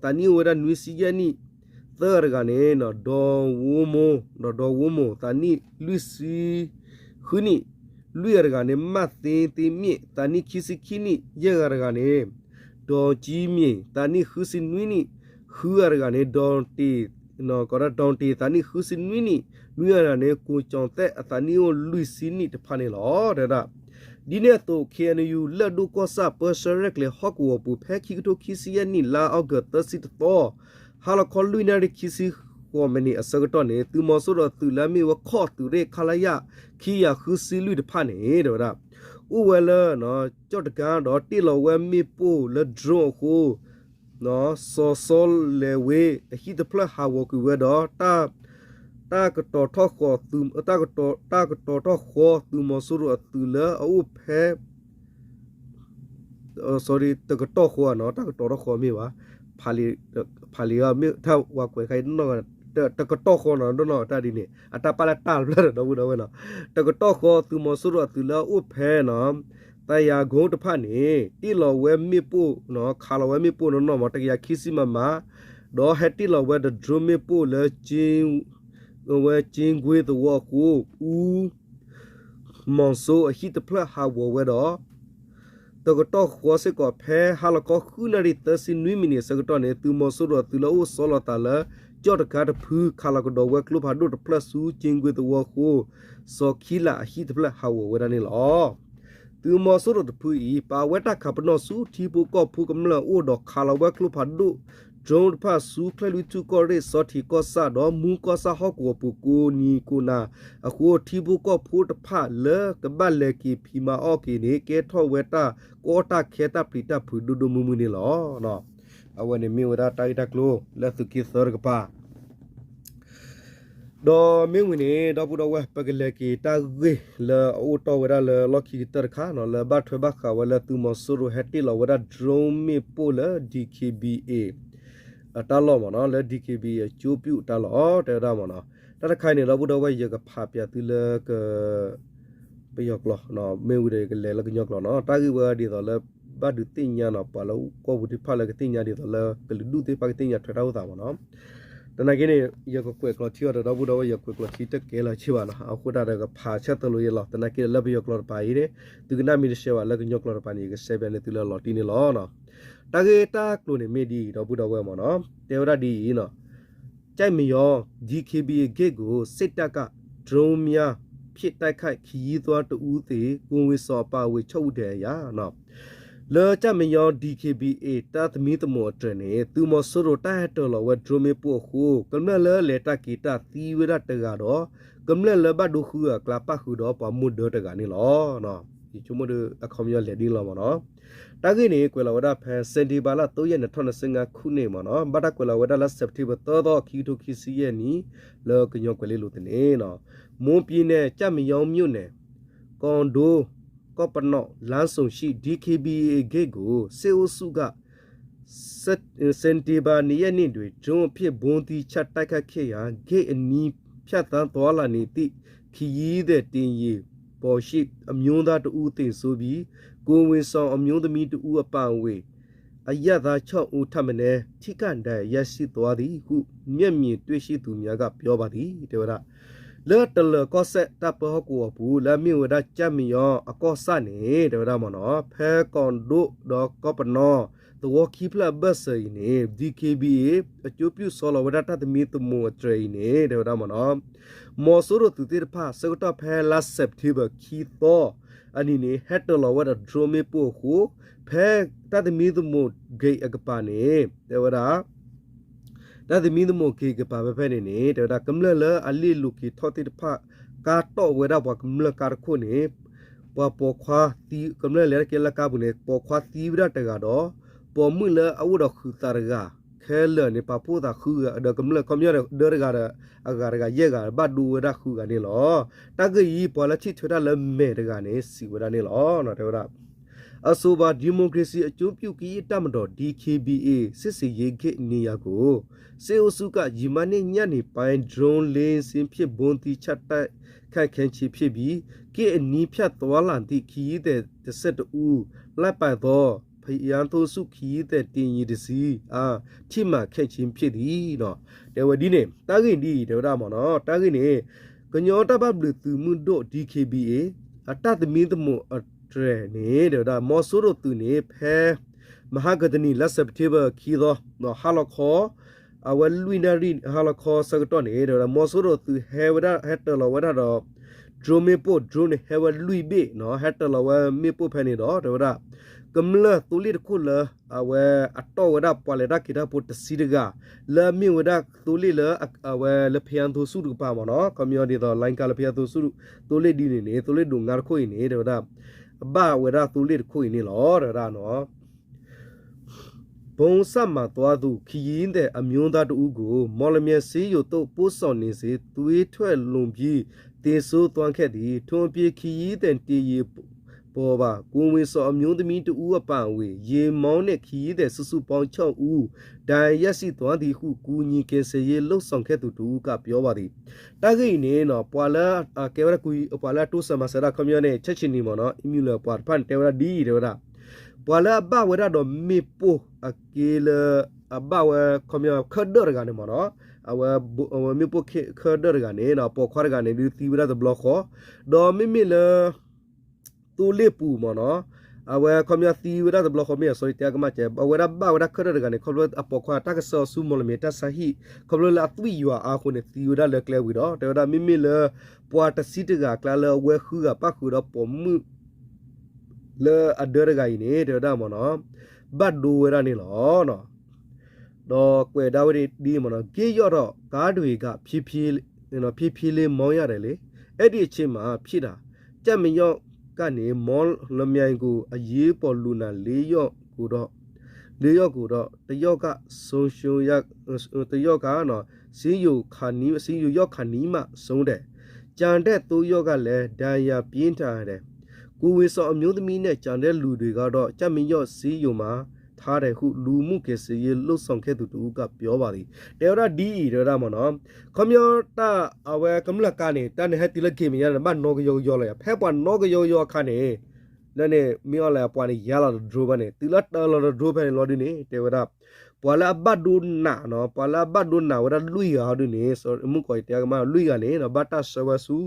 အိၣ်ဝဲဒၣ်နွံဆံယဲၢ်နံၣ် သၢဂၤတဂၤန့ၣ် ဒီးဝိမိၢ် ဒီးဒီးဝိမိၢ် သးနံၣ်လွံၢ်ဆံဃုနံၣ် လွံၢ်ဂၤတဂၤန့ၣ် မၢ်သ့သ့မ့ၣ် သးနံၣ်ခံဆံခံနံၣ် ယဲၢ်ဂၤတဂၤန့ၣ် ဒီးကၠံမ့ၣ် သးနံၣ်ဃုဆံနွံနံၣ် ဃုဂၤတဂၤန့ၣ် ဒီးတ့ၣ် ကိးဒၣ်ဒီးတ့ၣ် သးနံၣ်ဃုဆံနွံနံၣ် နွံဂၤတဂၤန့ၣ် ကိၣ်ကၠီၣ်သဲး အသးနံၣ်အိၣ်လွံၢ်ဆံနံၣ်တဖၣ်န့ၣ်လီၤ တဲဝဲဒၣ် ဒ်န့ၣ်အသိး ခ့ၣ်အဲၣ်ယူၣ် လၢၢ်ဒိၣ်ကီၢ်ဆၣ် ပၢဆှၢရဲၣ်ကျဲၤဟီၣ်ကဝီၤပူၤ ဖဲခံကထိခံဆံယဲၢ်နံၣ် လါအီကူးသၢဆံတသီ ဟါလီၤခီလွံၢ်နၣ်ရံၣ်ခံဆံဃိးမံးနံးအဆၢကတီၢ်န့ၣ် သုးမီၤစိရိၤအသုးလၢအမ့ၢ်ဝဲခီၣ်သုးရ့ၣ် ခလရ ခံကယၤဃုဆံလွံၢ်တဖၣ်န့ၣ် တဲဝဲဒၣ် အိၣ်ဝဲလၢ ကၠီၣ်တကါဒီးတ့ၢ်လီၤဝဲမ့ၣ်ပိၢ်လၢ drone အဃိ စီၤစီလဲၤဝ့ အဟံၣ်တဖျၢၣ်ဟးဂီၤကွံာ်ဝဲဒီး တၢ်ကတီၤထီၣ်ဃီ တၢ်ကတီၤထီၣ်ဃီသုးမီၤစိရိၤအသုးလၢအအိၣ်ဖဲ တကတီၢ်ဃီနီၤ တၢ်ကတီၤထီၣ်ဃီမ့ၢ်ဘၣ် ဖးလံာ်မ့ၢ်တၢ်ဝၤကွဲးခါအံၤနီၢ် တကတီၢ်ဃီနီၤ ဒိၣ်နီၢ်တၢ်ဒ်န့ၣ် အတၢ်ပာ်လၢတၢ်တဖျၢၣ်ဒီး ဒီပုၢ်ဒီဝဲၢ်နီၤ တကတီၢ်ဃီသုးမီၤစိရိၤအသုးလၢအအိၣ်ဖဲနီၤ သးယၤကိတဖၣ်န့ၣ် တ့ၢ်လီၤဝဲမ့ၣ်ပိၢ်နီၤ ခးလီၤဝဲမ့ၣ်ပိၢ်နီၢ်နီၢ်မး တကယၤခံဆံမမ ဒီးဟဲတ့ၢ်လီၤဝဲဒီး drone မ့ၣ်ပိၢ်လၢ ဝဲကၠ့ကွ့သဝီအဃိ အူ မီၤစိအဟံၣ်တဖျၢၣ်ဟးဂီၤဝဲဒီး တကတီၢ်ဃီစ့ၢ်ကီး ဖဲဟါလီၤခီဃုနၣ်ရံၣ်သၢဆံနွံမံးနံးအဆၢကတီၢ်န့ၣ် သုးမီၤစိရိၤအသုးလၢအအိၣ်ဆီလီၤသးလၢ ကၠီၣ်တကါတဖု ခးလီၤကဒီးဝဲကျိဖးဒိၣ်တဖျၢၣ်ဆူ ကၠ့ကွ့သဝီအဃိ စီၤခံလးအဟံၣ်တဖျၢၣ်ဟးဂီၤဝဲဒၣ်န့ၣ်လီၤ. သုးမီၤစိရိၤတဖုအံၤ ပာ်ဝဲတၢ်ခးပနီၣ်ဆူထံဖိကီၢ်ဖိကမျၢၢ်အအိၣ်ဒီးခးလီၤဝဲကျိဖးဒိၣ် drone တဖၣ်ဆူ ကၠဲၣ်လွံၢ်ထူၣ်ကီၢ်ရ့ၣ် စီၤထံးကီၢ်ဆၣ်ဒီး မူကီၢ်ဆၣ်ဟီၣ်ကဝီၤပူၤကိးနံၤကိးနၤအဃိ ထံဖိကီၢ်ဖိတဖၣ်လၢကဘၣ်လဲၤက့ၤဖံးမၤအီၣ်က့ၤန့ၣ် ကဲထီၣ်ဝဲတၢ်ကီတၢ်ခဲတၢ်ပျံၤတၢ်ဖုးဒိၣ်ဒိၣ်မုၢ်မုၢ်န့ၣ်လီၤ. အဝဲန့ၣ်မ့ၢ်ဝဲဒၣ်တၢ်ဂ့ၢ်တၢ်ကျိၤလၢသုးက့သၢတကပၤ ဒီးမ့ၢ်ဝံၤန့ၣ် ဒီပုၢ်ဒီဝဲၢ် ပကလဲၤက့ၤတၢ်ဂ့ၢ်လၢအအိၣ်တီၢ်ဝဲဒၣ်လၢလီၢ်ခံကတၢၢ်တခါနီၤ လၢဘၣ်ထွဲဘၣ်ဃးဝဲလၢသုးမီၤစိရိၤဟဲတ့ၢ်လီၤဝဲဒၣ် drone မ့ၣ်ပိၢ်လၢ DKBA အတၢ်လီၢ်မ့ၢ်နီၤ လၢ DKBA အကၠိပၠူၣ်အတၢ်လီၢ် တဲဝဲဒၣ်မ့ၢ်နီၤ တၢ်တခါအံၤန့ၣ် ဒီပုၢ်ဒီဝဲၢ် ယကဖးပၠးသုလၢက ပယီၤကျိာ် မ့ၢ်ဝံၤဒီးယကလဲၤလၢကညီကျိာ်နီၤ တၢ်ဂ့ၢ်ဝဲဒ်သိးလၢ ဘၣ်ဒုးသ့ၣ်ညါနီၤ ပှၤလၢကီၢ်ပူၤသ့ၣ်တဖၣ်လၢကသ့ၣ်ညါဒ်သိးလၢကလုာ်ဒူၣ်သ့ၣ်တဖၣ်ကသ့ၣ်ညါထွဲတၢ်အိၣ်သးမ့ၢ်နီၤ သနာ်က့န့ၣ် ယကကွဲးကျိာ်ထံအီၤဒီး ဒီပုၢ်ဒီဝဲၢ် ယကွဲးကျိာ်ထံတကဲလၢၤဘၣ်နီၤ အဃိသတးဒီးကဖးဆၢသလိယဲလီၤ သနာ်က့ဒီးလၢပယီၤကျိာ်တပၤအံၤန့ၣ် သုကနၣ်မ့ၢ်တရှဲဘၣ်လၢကညီကျိာ်တပၤန့ၣ် ယကရှဲပၠးန့ၢ်သုလၢအလီၤတံၢ်န့ၣ်လီၤ. တၢ်ဂ့ၢ်တၢ်ကျိၤန့ၣ်မ့ၢ်ဒ်အံၤ ဒီပုၢ်ဒီဝဲၢ်မ့ၢ်နီၤ တဲဝဲဒၣ်ဒ်အံၤနီၤ ကြိုက်မရော ဒီကဘီ ဂိတ်ကို စစ်တပ်က ဒရုန်းများဖြင့် တိုက်ခိုက် ခရီးသွားတစ်ဦးသေ၊ ကိုယ်ဝန်ဆောင်အပါအဝင် ခြောက်ဦး ဒဏ်ရာရ လၢကၠၣ်မညီ DKBA တၢ်သမံသမိးအတြဲၤန့ၣ် သုးမီၤစိရိၤတၢ်ဟဲတၢၤလီၤဝဲ drone မ့ၣ်ပိၢ်အဃိ ကမျၢၢ်လၢအလဲၤတၢ်က့ၤတၢ်သံဝဲဒၣ်တဂၤဒီး ကမျၢၢ်လၢဘၣ်ဒိဃုဂၤအကျါပၣ်ဃုာ်ဒီးပှၤမိၢ်ဒၢတဂၤန့ၣ်လီၤ. ယဆိကမိၣ်ဒီးအခီပညီလဲၤဒ်န့ၣ်လီၤမ့ၢ်နီၤ. တၢ်ဂ့ၢ်န့ၣ် ကွဲးလီၤဝဲဒၣ်ဖဲ September လါ သီယဲၢ် နံၣ်ထီၣ်နစ့ငါးခုန့ၣ်မ့ၢ်နီၤ, ဘၣ်တၢ်ကွဲးလီၤဝဲဒၣ်လၢ September သၢသီ ခံကထိခံဆံယဲၢ်နံၣ် လၢကညီကွဲၤလ့လိၤသန့ၣ်နီၤ, မွန်ပြည်နယ် ကၠၣ်မညီမြို့နယ် ကွန်ဒိုး ကီၢ်ပနီၣ် လမ်းစုံရှိ DKBA gate ကို စစ်အုပ်စုက စက်တင်ဘာ နှစ်ရက်နေ့တွင် drone ဖြင့် ဗုံးသီးချတိုက်ခိုက်ခဲ့ရာ ဂိတ်အနီး ဖြတ်သန်းသွားလာနေသည့် ခရီးသည်တင်ယာဉ်ပေါ်ရှိ အမျိုးသားတစ်ဦးသေဆုံးပြီး ကိုယ်ဝန်ဆောင်အမျိုးသမီးတစ်ဦးအပါအဝင် အရပ်သားခြောက်ဦးထက်မနည်း ထိခိုက်ဒဏ်ရာရရှိသွားသည်ဟု မျက်မြင်တွေ့ရှိသူများက ပြောပါသည် တဲဝဲဒၣ်. လၢတလၢၤကီၢ်စဲၣ်တၢ်ပၢဟီၣ်ကဝီၤပူၤ လၢအမ့ၢ်ဝဲဒၣ်ကၠၣ်မညီအကီၢ်ဆၣ်န့ၣ် တဲဝဲဒၣ်မ့ၢ်နီၤ, ဖဲကွန်ဒိုးဒီးကီၢ်ပနီၣ် သဝီခံဖျၢၣ်အဘၢၣ်စၢၤအံၤန့ၣ် DKBA အကျိုးပြုစီလီၤဝဲဒၣ်တၢ်သမံသမိးအတြဲၤအံၤန့ၣ် တဲဝဲဒၣ်မ့ၢ်နီၤ, မီၤစိရိၤသုးသ့ၣ်တဖၣ် ဆၢကတီၢ်ဖဲလါ September ခံသီအနံၤန့ၣ် ဟဲတၢၤလီၤဝဲဒီး drone မ့ၣ်ပိၢ်အဃိ ဖဲတၢ်သမံသမိး gate အကပၤန့ၣ် တဲဝဲဒၣ် တၢ်သမံသမိး gate ကပၤဖဲဖဲန့ၣ်န့ၣ် တဲဝဲဒၣ် ကမျၢၢ်လၢအလ့ၣ်လိၤက့ၤထီၣ်သ့ၣ်တဖၣ် ကါတီၢ်ဝဲဒၣ်ပှၤကမျၢၢ်ကါတခိၣ်န့ၣ် ပှၤပိာ်ခွါသံ ကမျၢၢ်လဲၤတၢ်က့ၤလၢကါပူၤန့ၣ် ပိာ်ခွါသံဝဲဒၣ်တဂၤဒီး ပိာ်မုၣ်လၢအအိၣ်ဒီးဃုာ်သးတဂၤ ခဲလၢာ်န့ၣ် ပာ်ဖှိၣ်သးဃုဂၤ ဒီးကမျၢၢ်ခီပညီဒီးဒၢတဂၤဒီး အဂၤတဂၤယဲၢ်ဂၤ ဘၣ်ဒိဝဲဒၣ်ဃုဂၤန့ၣ်လီၤ. တၢ်ဂ့ၢ်အံၤ ပှၤလၢထံၣ်ထွဲတၢ်လၢမဲာ်တဂၤန့ၣ် စံးဝဲဒၣ်န့ၣ်လီၤ. တဲဝဲဒၣ် အဆိုပါ ဒီမိုကရေစီအကျိုးပြုကရင်တပ်မတော် DKBA စစ်ဆင်ရေးဂိတ်နေရာကို စစ်အုပ်စုက ယမနက်ညနေပိုင်း drone လေးစင်းဖြင့် ဗုံးသီးချတိုက်ခိုက်ခဲ့ခြင်းဖြစ်ပြီး ဂိတ်အနီးဖြတ်သွားလာသည့် ခရီးသည်တစ်ဆယ့်တစ်ဦး လိုက်ပါသော ဘုရားသုံးဆူ ခရီးသည်တင်ယာဉ်တစ်စီးအား ထိမှန်ခဲ့ခြင်းဖြစ်သည် တဲဝဲဒ်န့ၣ် တၢ်ဂ့ၢ်ဒ်အံၤ တဲဝဲဒၣ်မ့ၢ်နီၤ တၢ်ဂ့ၢ်န့ၣ် ကညီတၢ်ဘၣ်ဘျုးသုးမုၢ်ဒိၣ် DKBA အတၢ်သမံသမိးအတြဲၤန့ၣ် တဲဝဲဒၣ် မီၤစိရိၤသုးန့ၣ် ဖဲ မဟါကတနံၤ လါ September ခံသီ ဟါလီၤခီ အဝဲလွံၢ်နၣ်ရံၣ် ဟါလီၤခီဆၢကတီၢ်န့ၣ် တဲဝဲဒၣ် မီၤစိရိၤသုးဟဲဝဲဒၣ် ဟဲတၢၤလီၤဝဲဒၣ်ဒီး drone မ့ၣ်ပိၢ် drone န့ၣ် ဟဲဝဲလွံၢ်ဘ့ၣ်နီၤ ဟဲတၢၤလီၤဝဲမ့ၣ်ပိၢ်ဖဲန့ၣ်ဒီး တဲဝဲဒၣ် ကမျၢၢ်သိလ့ၣ်တခိၣ်လၢ အဝဲအတီၢ်ဝဲဒၣ်ပှၤလဲၤတၢ်က့ၤတၢ်ဖိတဆံတဂၤ လၢအမ့ၢ်ဝဲဒၣ်သိလ့ၣ်လၢ အဝဲလၢဖဲအသိဆူၣ်တကပၤမ့ၢ်နီၤ ခီပညီဒ်သိး လိုင်းကား လၢဖဲအသိဆူၣ် သိလ့ၣ်ဒ်န့ၣ်န့ၣ် သိလ့ၣ်ဒိၣ်ငါတခိၣ်အံၤန့ၣ် တဲဝဲဒၣ် အဘၣ်ဝဲဒၣ်သိလ့ၣ်တခိၣ်အံၤန့ၣ်လီၤ တဲဝဲဒၣ်နီၤ ဗုံးဆံမှန်သွားသူ ခရီးသည်အမျိုးသားတစ်ဦးကို မော်လမြိုင်ဆေးရုံသို့ပို့ဆောင်နေစဉ် သွေးထွက်လွန်ပြီး သေဆုံးသွားခဲ့သည်။ ထို့အပြင် ခရီးသည်တင်ယာဉ်ပေါ်ပါ ကိုယ်ဝန်ဆောင်အမျိုးသမီးတစ်ဦးအပါအဝင် ယာဉ်မောင်းနှင့်ခရီးသည်စုစုပေါင်းခြောက်ဦး ဒဏ်ရာရရှိသွားသည်ဟု ကူညီကယ်ဆယ်ရေးလုပ်ဆောင်ခဲ့သူတစ်ဦးကပြောပါသည် တၢ်ဂ့ၢ်အံၤန့ၣ် ပှၤလၢ ကဲဝဲဒၣ် ပှၤလၢအတိစၢၤမၤစၢၤဒၣ်ခီပညီန့ၣ် ဆဲးဆံနံၤမ့ၢ်နီၤ အမံၤလၢပှၤတဖၣ်န့ၣ် တဲဝဲဒၣ်ဒ်အံၤ တဲဝဲဒၣ် ပှၤလၢအဘၣ်ဝဲဒၣ်ဒီးမ့ၣ်ပိၢ်အက့လၢ အဘၣ်ဝဲခီပညီ ခၢၣ်ဒၢၣ်တဂၤန့ၣ်မ့ၢ်နီၤ အဝဲ အဝဲမ့ၣ်ပိၢ်ခၢၣ်ဒၢၣ်တဂၤန့ၣ် ပိာ်ခွါတဂၤန့ၣ် ဒုးသံဝဲဒၣ်တဘျီဃီ ဒီးမ့မ့ၢ်လၢ သိလ့ၣ်ပူၤမ့ၢ်နီၤ အဝဲခီပညီသံဝဲဒၣ်တဘျီဃီမ့ၢ် sorry တဲကမၣ်ကဲ အဝဲဒၣ်ဘၣ်ဝဲဒၣ်ခၢၣ်ဒၢၣ်တဂၤန့ၣ် ခီဖျိအပိာ်ခွါတၢ်ကဆှၢအီၤဆူ မော်လမြိုင် တၢ်ဆါဟံၣ် ခီဖျိလၢအသွံၣ်ယွၤအါအဃိန့ၣ် သံဝဲဒၣ်လၢကျဲဝံၤဒီး တဲဝဲဒၣ်မ့မ့ၢ်လၢ ပှၤတဆံတဂၤအကျါလၢအဝဲဃုဂၤပၣ်ဃုာ်ဒီးပိာ်မုၣ် လၢအဒၢတဂၤအံၤန့ၣ် တဲဝဲဒၣ်မ့ၢ်နီၤ ဘၣ်ဒိဝဲဒၣ်န့ၣ်လီၤ. ဒီးကွဲးဒၣ်ဝဲဒ်အံၤမ့ၢ်နီၤ က့ယီၣ်ဒီး ကားတွေက ဖြည်းဖြည်းလေး မောင်းရတယ်လေ အဲဒီအချိန်မှာ ဖြစ်တာ ကမ့ၢ်ယီၣ်ကနေ မော်လမြိုင်ကို အရေးပေါ်လူနာ လေးယောက်ကိုတော့ လေးယောက်ကိုတော့ တစ်ယောက်က ဆုံးရှုံးရ တစ်ယောက်ကနော် ဆေးရုံခါနီး ဆေးရုံရောက်ခါနီးမှ ဆုံးတယ်။ ကျန်တဲ့ သုံးယောက်ကလည်း ဒဏ်ရာပြင်းထန်တယ်။ ကိုယ်ဝန်ဆောင်အမျိုးသမီးနဲ့ ကျန်တဲ့လူတွေကတော့ ကမ့ၢ်ယီၣ်ဆေးရုံမှာ ထားတယ်ဟု လူမှုကယ်ဆယ်ရေးလုပ်ဆောင်ခဲ့သူတစ်ဦးက ပြောပါတယ် တဲဝဲဒၣ်ဒ်အံၤ တဲဝဲဒၣ်မ့ၢ်နီၤ ခီပညီတၢ်အဝဲကမျၢၢ်ကါန့ၣ် တၢ်န့ၣ်ဟဲတုၤလၢက့ၤမဲာ်ညါန့ၣ် ဘၣ်နီကယီကယီလီၤယၤ ဖဲပှၤနီကယီကယီအခါန့ၣ် လၢန့ၣ် မ့ၢ်အီၤလဲၣ် ပှၤန့ၣ်ယါလီၤတဒြိဖဲန့ၣ် တုၤလၢတၢ်လီၤတဒြိဖဲန့ၣ်လီၤဒုန့ၣ် တဲဝဲဒၣ် ပှၤလၢအဘၣ်ဒိနးနီၤ ပှၤလၢအဘၣ်ဒိနးဝဲဒၣ်လွံၢ်ဂၤဟီဒုန့ၣ် မုၣ်ကီၤအံၤတဲကမၣ်လွံၢ်ဂၤန့ၣ် ဘၣ်တၢ်ဆှၢဝဲဆူ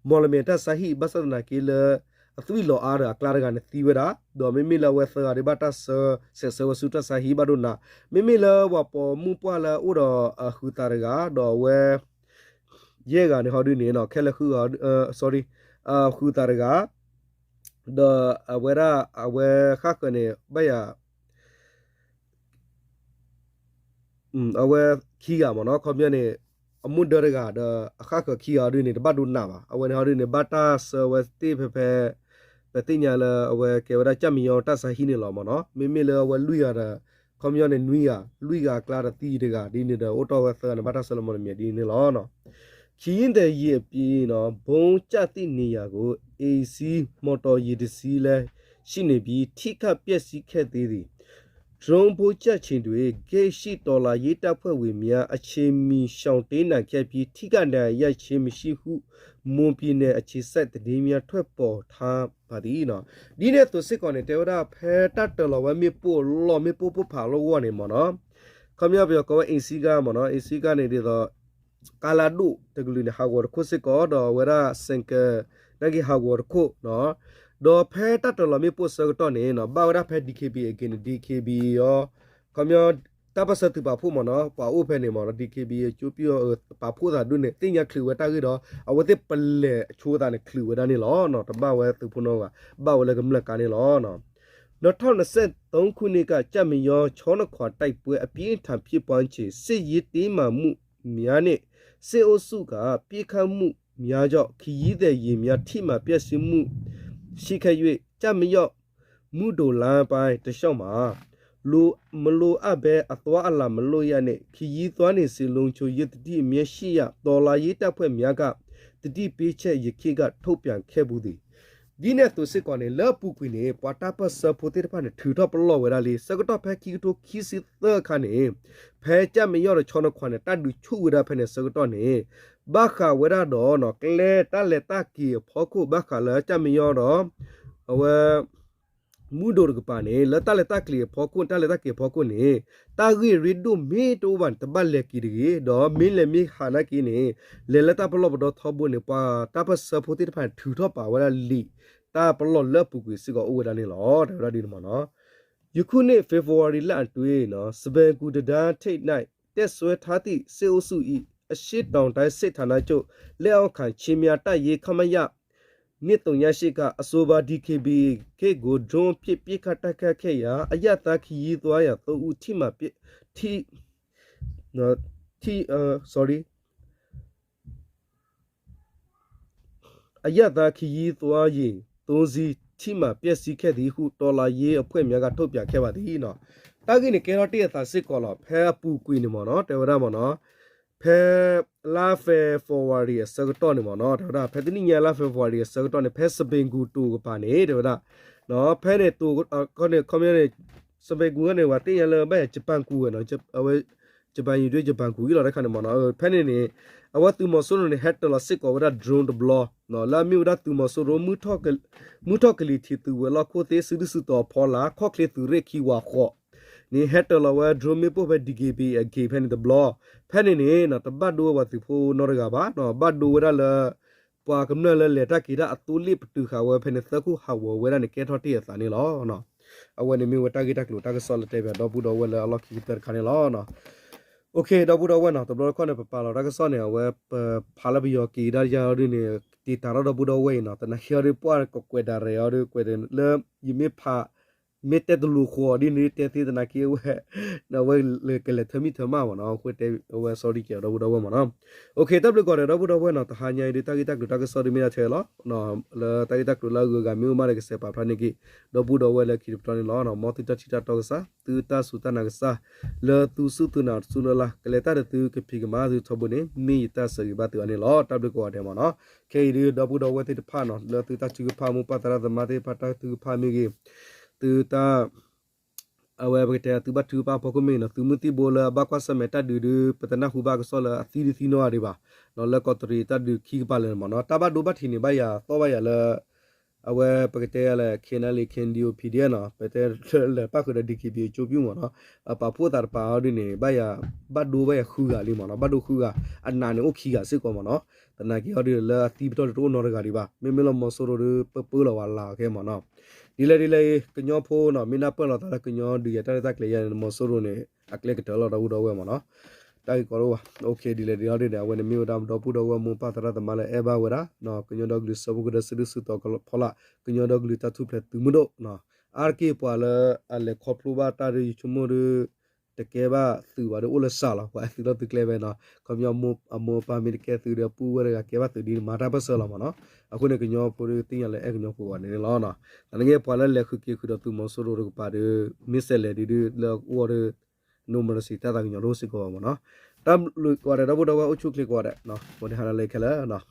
မော်လမြိုင် တၢ်ဆါဟံၣ် ဘၣ်ဆၣ်သနာ်က့လၢ အသွံၣ်လီၤအါဒီးအကျါတဂၤန့ၣ်သံဝဲဒၣ် ဒီးမ့မ့ၢ်လၢအဝဲသၢဂၤဒုးဘၣ်တၢ်ဆှၢ ဆဲးဆှၢဝဲဆူတၢ်ဆါဟံၣ်ဘၣ်ဒိနး မ့မ့ၢ်လၢပှၤပိာ်မုၣ်ပှၢ်လၢအအိၣ်ဒီးအဃုာ်သးတဂၤ ဒီးအဝဲ ယဲၢ်ဂၤန့ၣ်ဟီဒုန့ၣ် ခဲလၢာ်ဃုာ် sorry ဃုာ်သးတဂၤ ဒီးအဝဲဒၣ် အဝဲဃၣ်ဃၢၤန့ၣ် ဘၣ်ယၤ အဝဲခံဂၤမ့ၢ်နီၤ, ခီပညီန့ၣ် အမိၢ်ဒၢတဂၤဒီးအဃၣ်ဃၢၤခံဂၤအီၤဒုန့ၣ် တဘၣ်ဒိနးဘၣ်. အဝဲန့ၣ်အီၤဒုန့ၣ် ဘၣ်တၢ်ဆၢဝဲသ့ၣ်ဖဲဖဲ ပသ့ၣ်ညါလၢအဝဲကဲဝဲဒၣ်ကၠၣ်မံယီၤတၢ်ဆါဟံၣ်န့ၣ်လီၤမ့ၢ်နီၤ. မ့မ့ၢ်လၢအဝဲလွံၢ်ဂၤဒီး ခီပညီန့ၣ်နွံဂၤ, လွံၢ်ဂၤအကျါဒီးသံတဂၤ ဒ်န့ၣ်ဒီးအိၣ်တီၢ်ဝဲသၢဂၤန့ၣ် ဘၣ်တၢ်ဆၢလၢမီၢ်တမံၤဒ်န့ၣ်လီၤ. ခရီးသည်ယာဉ်အပြင် ဗုံးကျသည့်နေရာကို အိမ်စီးမော်တော်ယာဉ်တစ်စီးလည်းရှိနေပြီး ထိခိုက်ပျက်စီးခဲ့သေးသည်. Drone ဗုံးကျချိန်တွင် ဂိတ်ရှိတော်လှန်ရေးတပ်ဖွဲ့ဝင်များ အချိန်မီရှောင်တိမ်းနိုင်ခဲ့ပြီး ထိခိုက်ဒဏ်ရာရခြင်းမရှိဟု မွန်ပြည်နယ်အခြေစိုက်သတင်းများ ထွက်ပေါ်ထားပါသည် ဒ်န့ၣ်အသိးစ့ၢ်ကီးန့ၣ် တဲဝဲဒၣ်ဖဲတၢ်တၢၤလီၤဝဲမ့ၣ်ပိၢ်အလီၢ် မ့ၣ်ပိၢ်ပိၢ်ဖးလီၢ်ဂီၢ်န့ၣ်မ့ၢ်နီၤ, ခီပညီပယီၤကိးဝဲ အ့စံကါမ့ၢ်နီၤ, အ့စံကါန့ၣ်ဒ်သိး ကါလၢဒိၣ်တကလုာ်န့ၣ် ဟးဂီၤတခိၣ်စ့ၢ်ကီး ဒီးအဝဲဒၣ် ဆိုင်ကယ် နာ်က့ဟးဂီၤတခိၣ်နီၤ, ဒီးဖဲတၢ်တၢၤလီၤမ့ၣ်ပိၢ်အဆၢကတီၢ်န့ၣ်နီၤ ဘၣ်ဝဲဒၣ်ဖဲ DKBA အဂ့ၢ်န့ၣ် DKBA အီၤ ခီပညီ တၢ်ပၢၢ်ဆၢသုးပာ်ဖှိၣ်မ့ၢ်နီၤ ပှၤအိၣ်ဖဲန့ၣ်မ့ၢ်နီၤ DKBA ကၠိပံၣ်အီၤပာ်ဖှိၣ်သးဒ်န့ၣ် သ့ၣ်ညါချုးဝဲတၢ်ဂ့ၢ်ဒီး အဝဲသ့ၣ်ပလဲၤအဆိအသးန့ၣ် ချုးဝဲဒၣ်န့ၣ်လီၤ. တဘၣ်ဝဲသုးဖိနီတဂၤ ဘၣ်ဝဲလၢကမျၢၢ်ကါန့ၣ်လီၤ. နှစ်ထောင့်နှစ်ဆယ့်သုံးခုနှစ်က ကၠၣ်မံယီၤ-ချောနခွာ တိုက်ပွဲအပြင်းအထန်ဖြစ်ပွားချိန် စစ်ရေးတင်းမာမှုများနှင့် စစ်အုပ်စုက ပစ်ခတ်မှုများကြောင့် ခရီးသည်ယာဉ်များ ထိမှန်ပျက်စီးမှု ရှိခဲ့၍ ကၠၣ်မံယီၤ မုဒိၣ်လမ်းပိုင်းတလျှောက်မှာ လို-မလိုအပ်ဘဲ အသွားအလာမလုပ်ရနှင့် ခရီးသွားနေစဉ် လုံခြုံရေးသတိအမြဲရှိရန် တော်လှန်ရေးတပ်ဖွဲ့များက သတိပေးချက် ယခင်က ထုတ်ပြန်ခဲ့ဖူးသည်. ဒ်န့ၣ်အသိးစ့ၢ်ကီးန့ၣ် လၢအပူၤကွံာ်န့ၣ် ပှၤတၢ်ပၢၢ်ဆၢဖိသ့ၣ်တဖၣ်န့ၣ် ထုးထီၣ်ပလီၢ်ဝဲဒၣ်လံ ဆၢကတီၢ်ဖဲခံကထိခံဆံသၢအခါန့ၣ် ဖဲကၠၣ်မံယီၤဒီးချောနခွါန့ၣ် တၢ်ဒုးဆူၣ်ဝဲဒၣ်ဖဲန့ၣ်ဆၢကတီၢ်န့ၣ် ဘၣ်ဃးဝဲဒၣ်ဒီး ကျဲတၢ်လဲၤတၢ်က့ၤအဖီခိၣ် ဘၣ်ဃးလၢကၠၣ်မံယီၤဒီး အဝဲ မုၢ်ဒိၣ်တကပၤန့ၣ် လၢတၢ်လဲၤတၢ်က့ၤအဖီခိၣ် တၢ်လဲၤတၢ်က့ၤအဖီခိၣ်န့ၣ် တၢ်ဂ့ၢ်ရ့ဒိၣ်မ့ၢ်တအိၣ်ဘၣ်န့ၣ် တဘၣ်လဲၤက့ၤတဂ့ၤ ဒီးမ့ၢ်လဲၤမ့ၢ်ဟးနာ်က့န့ၣ် လဲၤလၢတၢ်ပလီၢ်ပဒီထီဘိန့ၣ် ပှၤတၢ်ပၢၢ်ဆၢဖိသ့ၣ်တဖၣ်န့ၣ် ထုးထီၣ်ပာ်ဝဲဒၣ်လံာ် တၢ်ပလီၢ်လၢအပူၤကွံာ်စ့ၢ်ကီးအိၣ်ဝဲဒၣ်န့ၣ်လီၤ တဲဝဲဒၣ်ဒ်န့ၣ်မ့ၢ်နီၤ. ယခုနှစ် ဖေဖော်ဝါရီလအတွင်း စပယ်ကူတံတားထိပ်၌ တပ်စွဲထားသည့် စစ်အုပ်စု၏ အရှေ့တောင်တိုင်းစစ်ဌာနချုပ် လက်အောက်ခံ ချင်းများတပ်ရင်း ခမရ နှစ်သုညရှစ်က အဆိုပါ DKBA ဂိတ်ကို drone ဖြင့် ပစ်ခတ်တိုက်ခိုက်ခဲ့ရာ အရပ်သားခရီးသွားရာ သုံးဦး ထိမှန်ပျက် ထိ ထိ အ sorry အရပ်သားခရီးသွားယာဉ်သုံးစီး ထိမှန်ပျက်စီးခဲ့သည်ဟု တော်လှန်ရေးအဖွဲ့များက ထုတ်ပြန်ခဲ့ပါသည် တၢ်ဂ့ၢ်န့ၣ် ကဲထီၣ်တ့ၢ်အသးစ့ၢ်ကီးလီၤ. ဖဲအပူၤကွံာ်န့ၣ်မ့ၢ်နီၤ တဲဝဲဒၣ်မ့ၢ်နီၤ ဖဲလါ February အဆၢကတီၢ်န့ၣ်မ့ၢ်နီၤ တဲဝဲဒၣ် ဖဲတနံၣ်ညါလါ February အဆၢကတီၢ်န့ၣ် ဖဲ စပ့ၤကူတိၤကပၤန့ၣ် တဲဝဲဒၣ် ဖဲန့ၣ်တိၤ ခီန့ၣ် ခီပညီန့ၣ် စပ့ၤကူန့ၣ် ပှၤသ့ၣ်ညါလၢဘၣ်ယၤ ယပၣ်ကူဝဲနီၤ အဝဲ ယပၣ်ယံၤဒွဲယပၣ်ကူအံၤလီၤ တခါန့ၣ်မ့ၢ်နီၤ ဖဲန့ၣ်န့ၣ် အဝဲသုးမီၤစိရိၤန့ၣ် ဟဲတၢၤလီၤစ့ၢ်ကီးဝဲဒၣ် drone တဘျီ လၢအမ့ၢ်ဝဲဒၣ်သုးမီၤစိရိၤ မုၢ်ထီၣ်ကလံၤထံးသုးဝဲၤလီၢ်ခိၣ်သ့ၣ် စုဒုၣ်စုတီၤအဖီလာ် ခီၣ်ချ့သုးရ့ၣ်ခံဝၤဃိးန့ၣ် ဟဲတၢၤလီၤဝဲ drone မ့ၣ်ပိၢ်ဖဲ DKBA အဂ့ၢ်ဖဲန့ၣ်တဘျီ ဖဲန့ၣ်န့ၣ် တဘၣ်ဒိဝဲပှၤသုးဖိနီတဂၤဘၣ် ဘၣ်ဒိဝဲဒၣ်လၢ ပှၤကမျၢၢ်လၢလဲၤတၢ်က့ၤတၢ်အသိလ့ၣ်ပတုာ်ဃာ်ဝဲဖဲန့ၣ် သၢခိၣ်ဟးဂီၤဝဲဒၣ်န့ၣ် ကဲထီၣ်တ့ၢ်အသးန့ၣ်လီၤ. အဝဲန့ၣ်မ့ၢ်ဝဲတၢ်ဂ့ၢ်တၢ်ကျိၤတၢ်ကစီၣ်လၢတဲဘၣ်ဒီပုၢ်ဒီဝဲၢ်လၢအလီၢ်ခံကတၢၢ်တခါန့ၣ်လီၤ. ဒီပုၢ်ဒီဝဲၢ်နီၤ တဘျီတခီၣ်န့ၣ် ပပာ်လီၤတၢ်ကစီၣ်န့ၣ် အဝဲပဖးလၢပယီၤက့ၤကဒါယၤအီၤဒ်န့ၣ် တ့တၢ်ထီၣ်ဒီပုၢ်ဒီဝဲၢ်အံၤနီၤ သနာ်က့အီၤဒ်ပှၢ်ကကွဲးဒၣ်ရဲၣ်အီၤဒ်ကွဲးလၢ ယမ့ၢ်ဖး မ့ၢ်တဲတလိၤဃီၤဒ်န့ၣ် တဲသ့သနာ်က့ဝဲ အဝဲကလဲၤထၢမံထၢမးမ့ၢ်နီၤ အဃိတဲအဝဲ sorry ကဲဒီပုၢ်ဒီဝဲၢ်မ့ၢ်နီၤ. တၢ်ဘျုးကိးဂၤဒဲးဒီပုၢ်ဒီဝဲၢ်နီၤ တဟါညါအံၤဒ်တၢ်ဂ့ၢ်တၢ်ကျိၤတၢ်ကစီၣ်ဒ်မ့ၢ်ဒၣ်ထဲလီၤ. လၢတၢ်ဂ့ၢ်တၢ်ကျိၤလၢအဂုၤအဂၤမ့ၢ်အိၣ်မးဒီးကစဲးပာ်ဖျါန့ၢ်က့ၤ ဒီပုၢ်ဒီဝဲၢ်လၢခံတပတီၢ်န့ၣ်လီၤ. မ်သုတၢ်ထံၣ်တၢ်တီကစၢ် သုတၢ်စူၢ်တၢ်နာ်ကစၢ် လၢသုစူၢ်သုနာ်တစူၢ်လၢ်လၢ် ကလဲၤတၢ်ဒီးသုကဖံးကမၤသုထီဘိန့ၣ် မ့ၢ်ယတၢ်ဆၢဂ့ၤဘၣ်သုအီၤန့ၣ်လီၤ. တၢ်ဘျုးကိးဂၤဒဲးမ့ၢ်နီၤ. ခဲအံၤဒ်ဒီပုၢ်ဒီဝဲၢ်သ့ၣ်တဖၣ်နီၤ လၢသုတၢ်ထုကဖၣ် မိၢ်ပၢ်သရၣ်သမါသ့ၣ်တဖၣ်တၢ်ထုကဖၣ်မ့ၢ်ဂ့ၤ သုတၢ် အဝဲပကတဲသုဘၣ်ထုကဖၣ်အဖီခိၣ်မ့ၢ်နီၤ သုးမုၢ်သံၣ်ဘိလၢအဘၣ်ကွၢ်ဆၢၣ်မဲာ်တၢ်ဒုးဒုး ပတနၢ်ဟူဘၣ်ကစီၣ်လၢအသံဒုးသံနီၢ်ဂၤဒံးဘၣ်. လၢကီးတရံးတၢ်ဒုးခံကပၤလၢာ်န့ၣ်မ့ၢ်နီၤ တၢ်ဘၣ်ဒိဘၣ်ထံးန့ၣ် ဘၣ်ယၤသီၣ်ဘၣ်ယၤလၢ အဝဲပကတဲယၤလၢ KNLA KNDO PDF နီၤ ပတဲလၢပၣ်ဃုာ်ဒီး DKBA ကၠိပူၤမ့ၢ်နီၤ အပာ်ဖှိၣ်သးတပၤအီၤဒ်န့ၣ် ဘၣ်ယၤ ဘၣ်ဒိဘၣ်ယၤဃုဂၤလံမ့ၢ်နီၤ ဘၣ်ဒိဃုဂၤ အနးန့ၣ်အိၣ်ခံဂၤစ့ၢ်ကီးမ့ၢ်နီၤ သနာ်က့အီၤဒ်လၢအသံပတီၢ်ဒုးတအိၣ်နီတဂၤဒံးဘၣ် မ့မ့ၢ်လၢမီၤစိရိၤဒုး ပပၢလီၤဝဲလၢအခဲမ့ၢ်နီၤ ဒ်လဲၣ်ဒ်လဲၣ် ကညီဖိနီၤ မ့ၢ်နၢ်ပၢၢ်လိာ်သးလၢကညီဒုးယၤတၢ်ရဲၣ်တၢ်ကျဲၤယၤန့ၣ် မီၤစိရိၤန့ၣ် အကျဲကတၢၢ်လီၤဒီပုၢ်ဒီဝဲၢ်မ့ၢ်နီၤ တၢ်ဂ့ၢ်ကီတအိၣ်ဘၣ် ဒ်လဲၣ်ဒ်လဲၣ်ဒ်န့ၣ် အဝဲန့ၣ်မ့ၢ်ဝဲဒၣ်ဒီပုၢ်ဒီဝဲၢ်မိၢ်ပၢ်သရၣ်သမါလၢအဲၣ်ဘၣ်ဝဲဒၣ် ကညီဒီကလုာ်စၢဖှိၣ်ကရၢစုဒုၣ်စုတီၤဖီလာ် ကညီဒီကလုာ်တၢ်ထူၣ်ဖျဲးသုးမုၢ်ဒိၣ် အါတက့ၢ်ပှၤလၢအလဲၤခီဖျိဘၣ်တၢ်ဒီးယဆိကမိၣ်ဒီး တကဲဘၣ်သုးဘၣ်ဒီးအိၣ်လၢစၢလီၤ ပှၤသုးလီၢ်သုးကျဲဖဲနီၤ ခီပညီအမိၢ်အပၢ်မ့ၢ်တကဲသုးဒီးပုၢ်ဝဲၢ်တဂၤကဲဘၣ်သုးဒ်န့ၣ် မၤတၢ်ပၢၢ်ဆၢလီၤမ့ၢ်နီၤ အဃိန့ၣ် ကညီဖိဒီးသ့ၣ်ညါလၢအဲၣ်ကညီဖိဝဲန့ၣ်လီၤ. သနာ်က့ပှၤလၢလဲၤဃုက့ၤဃုာ်ဒီးသုးမီၤစိရိၤတကပၤဒီး မ့ၢ်စဲးလဲၤဒ်ဒ်လၢအအိၣ်ဒီး no mercy တၢ်သးကညီၤတအိၣ်စ့ၢ်ကီးဘၣ်မ့ၢ်နီၤ တၢ်ဘျုးကိးဂၤဒဲး ဒီပုၢ်ဒီဝဲၢ်အိၣ်ဆူၣ်အိၣ်ချ့ကိးဂၤဒဲး ပှၤဒ်ဟါလၢခဲလၢာ်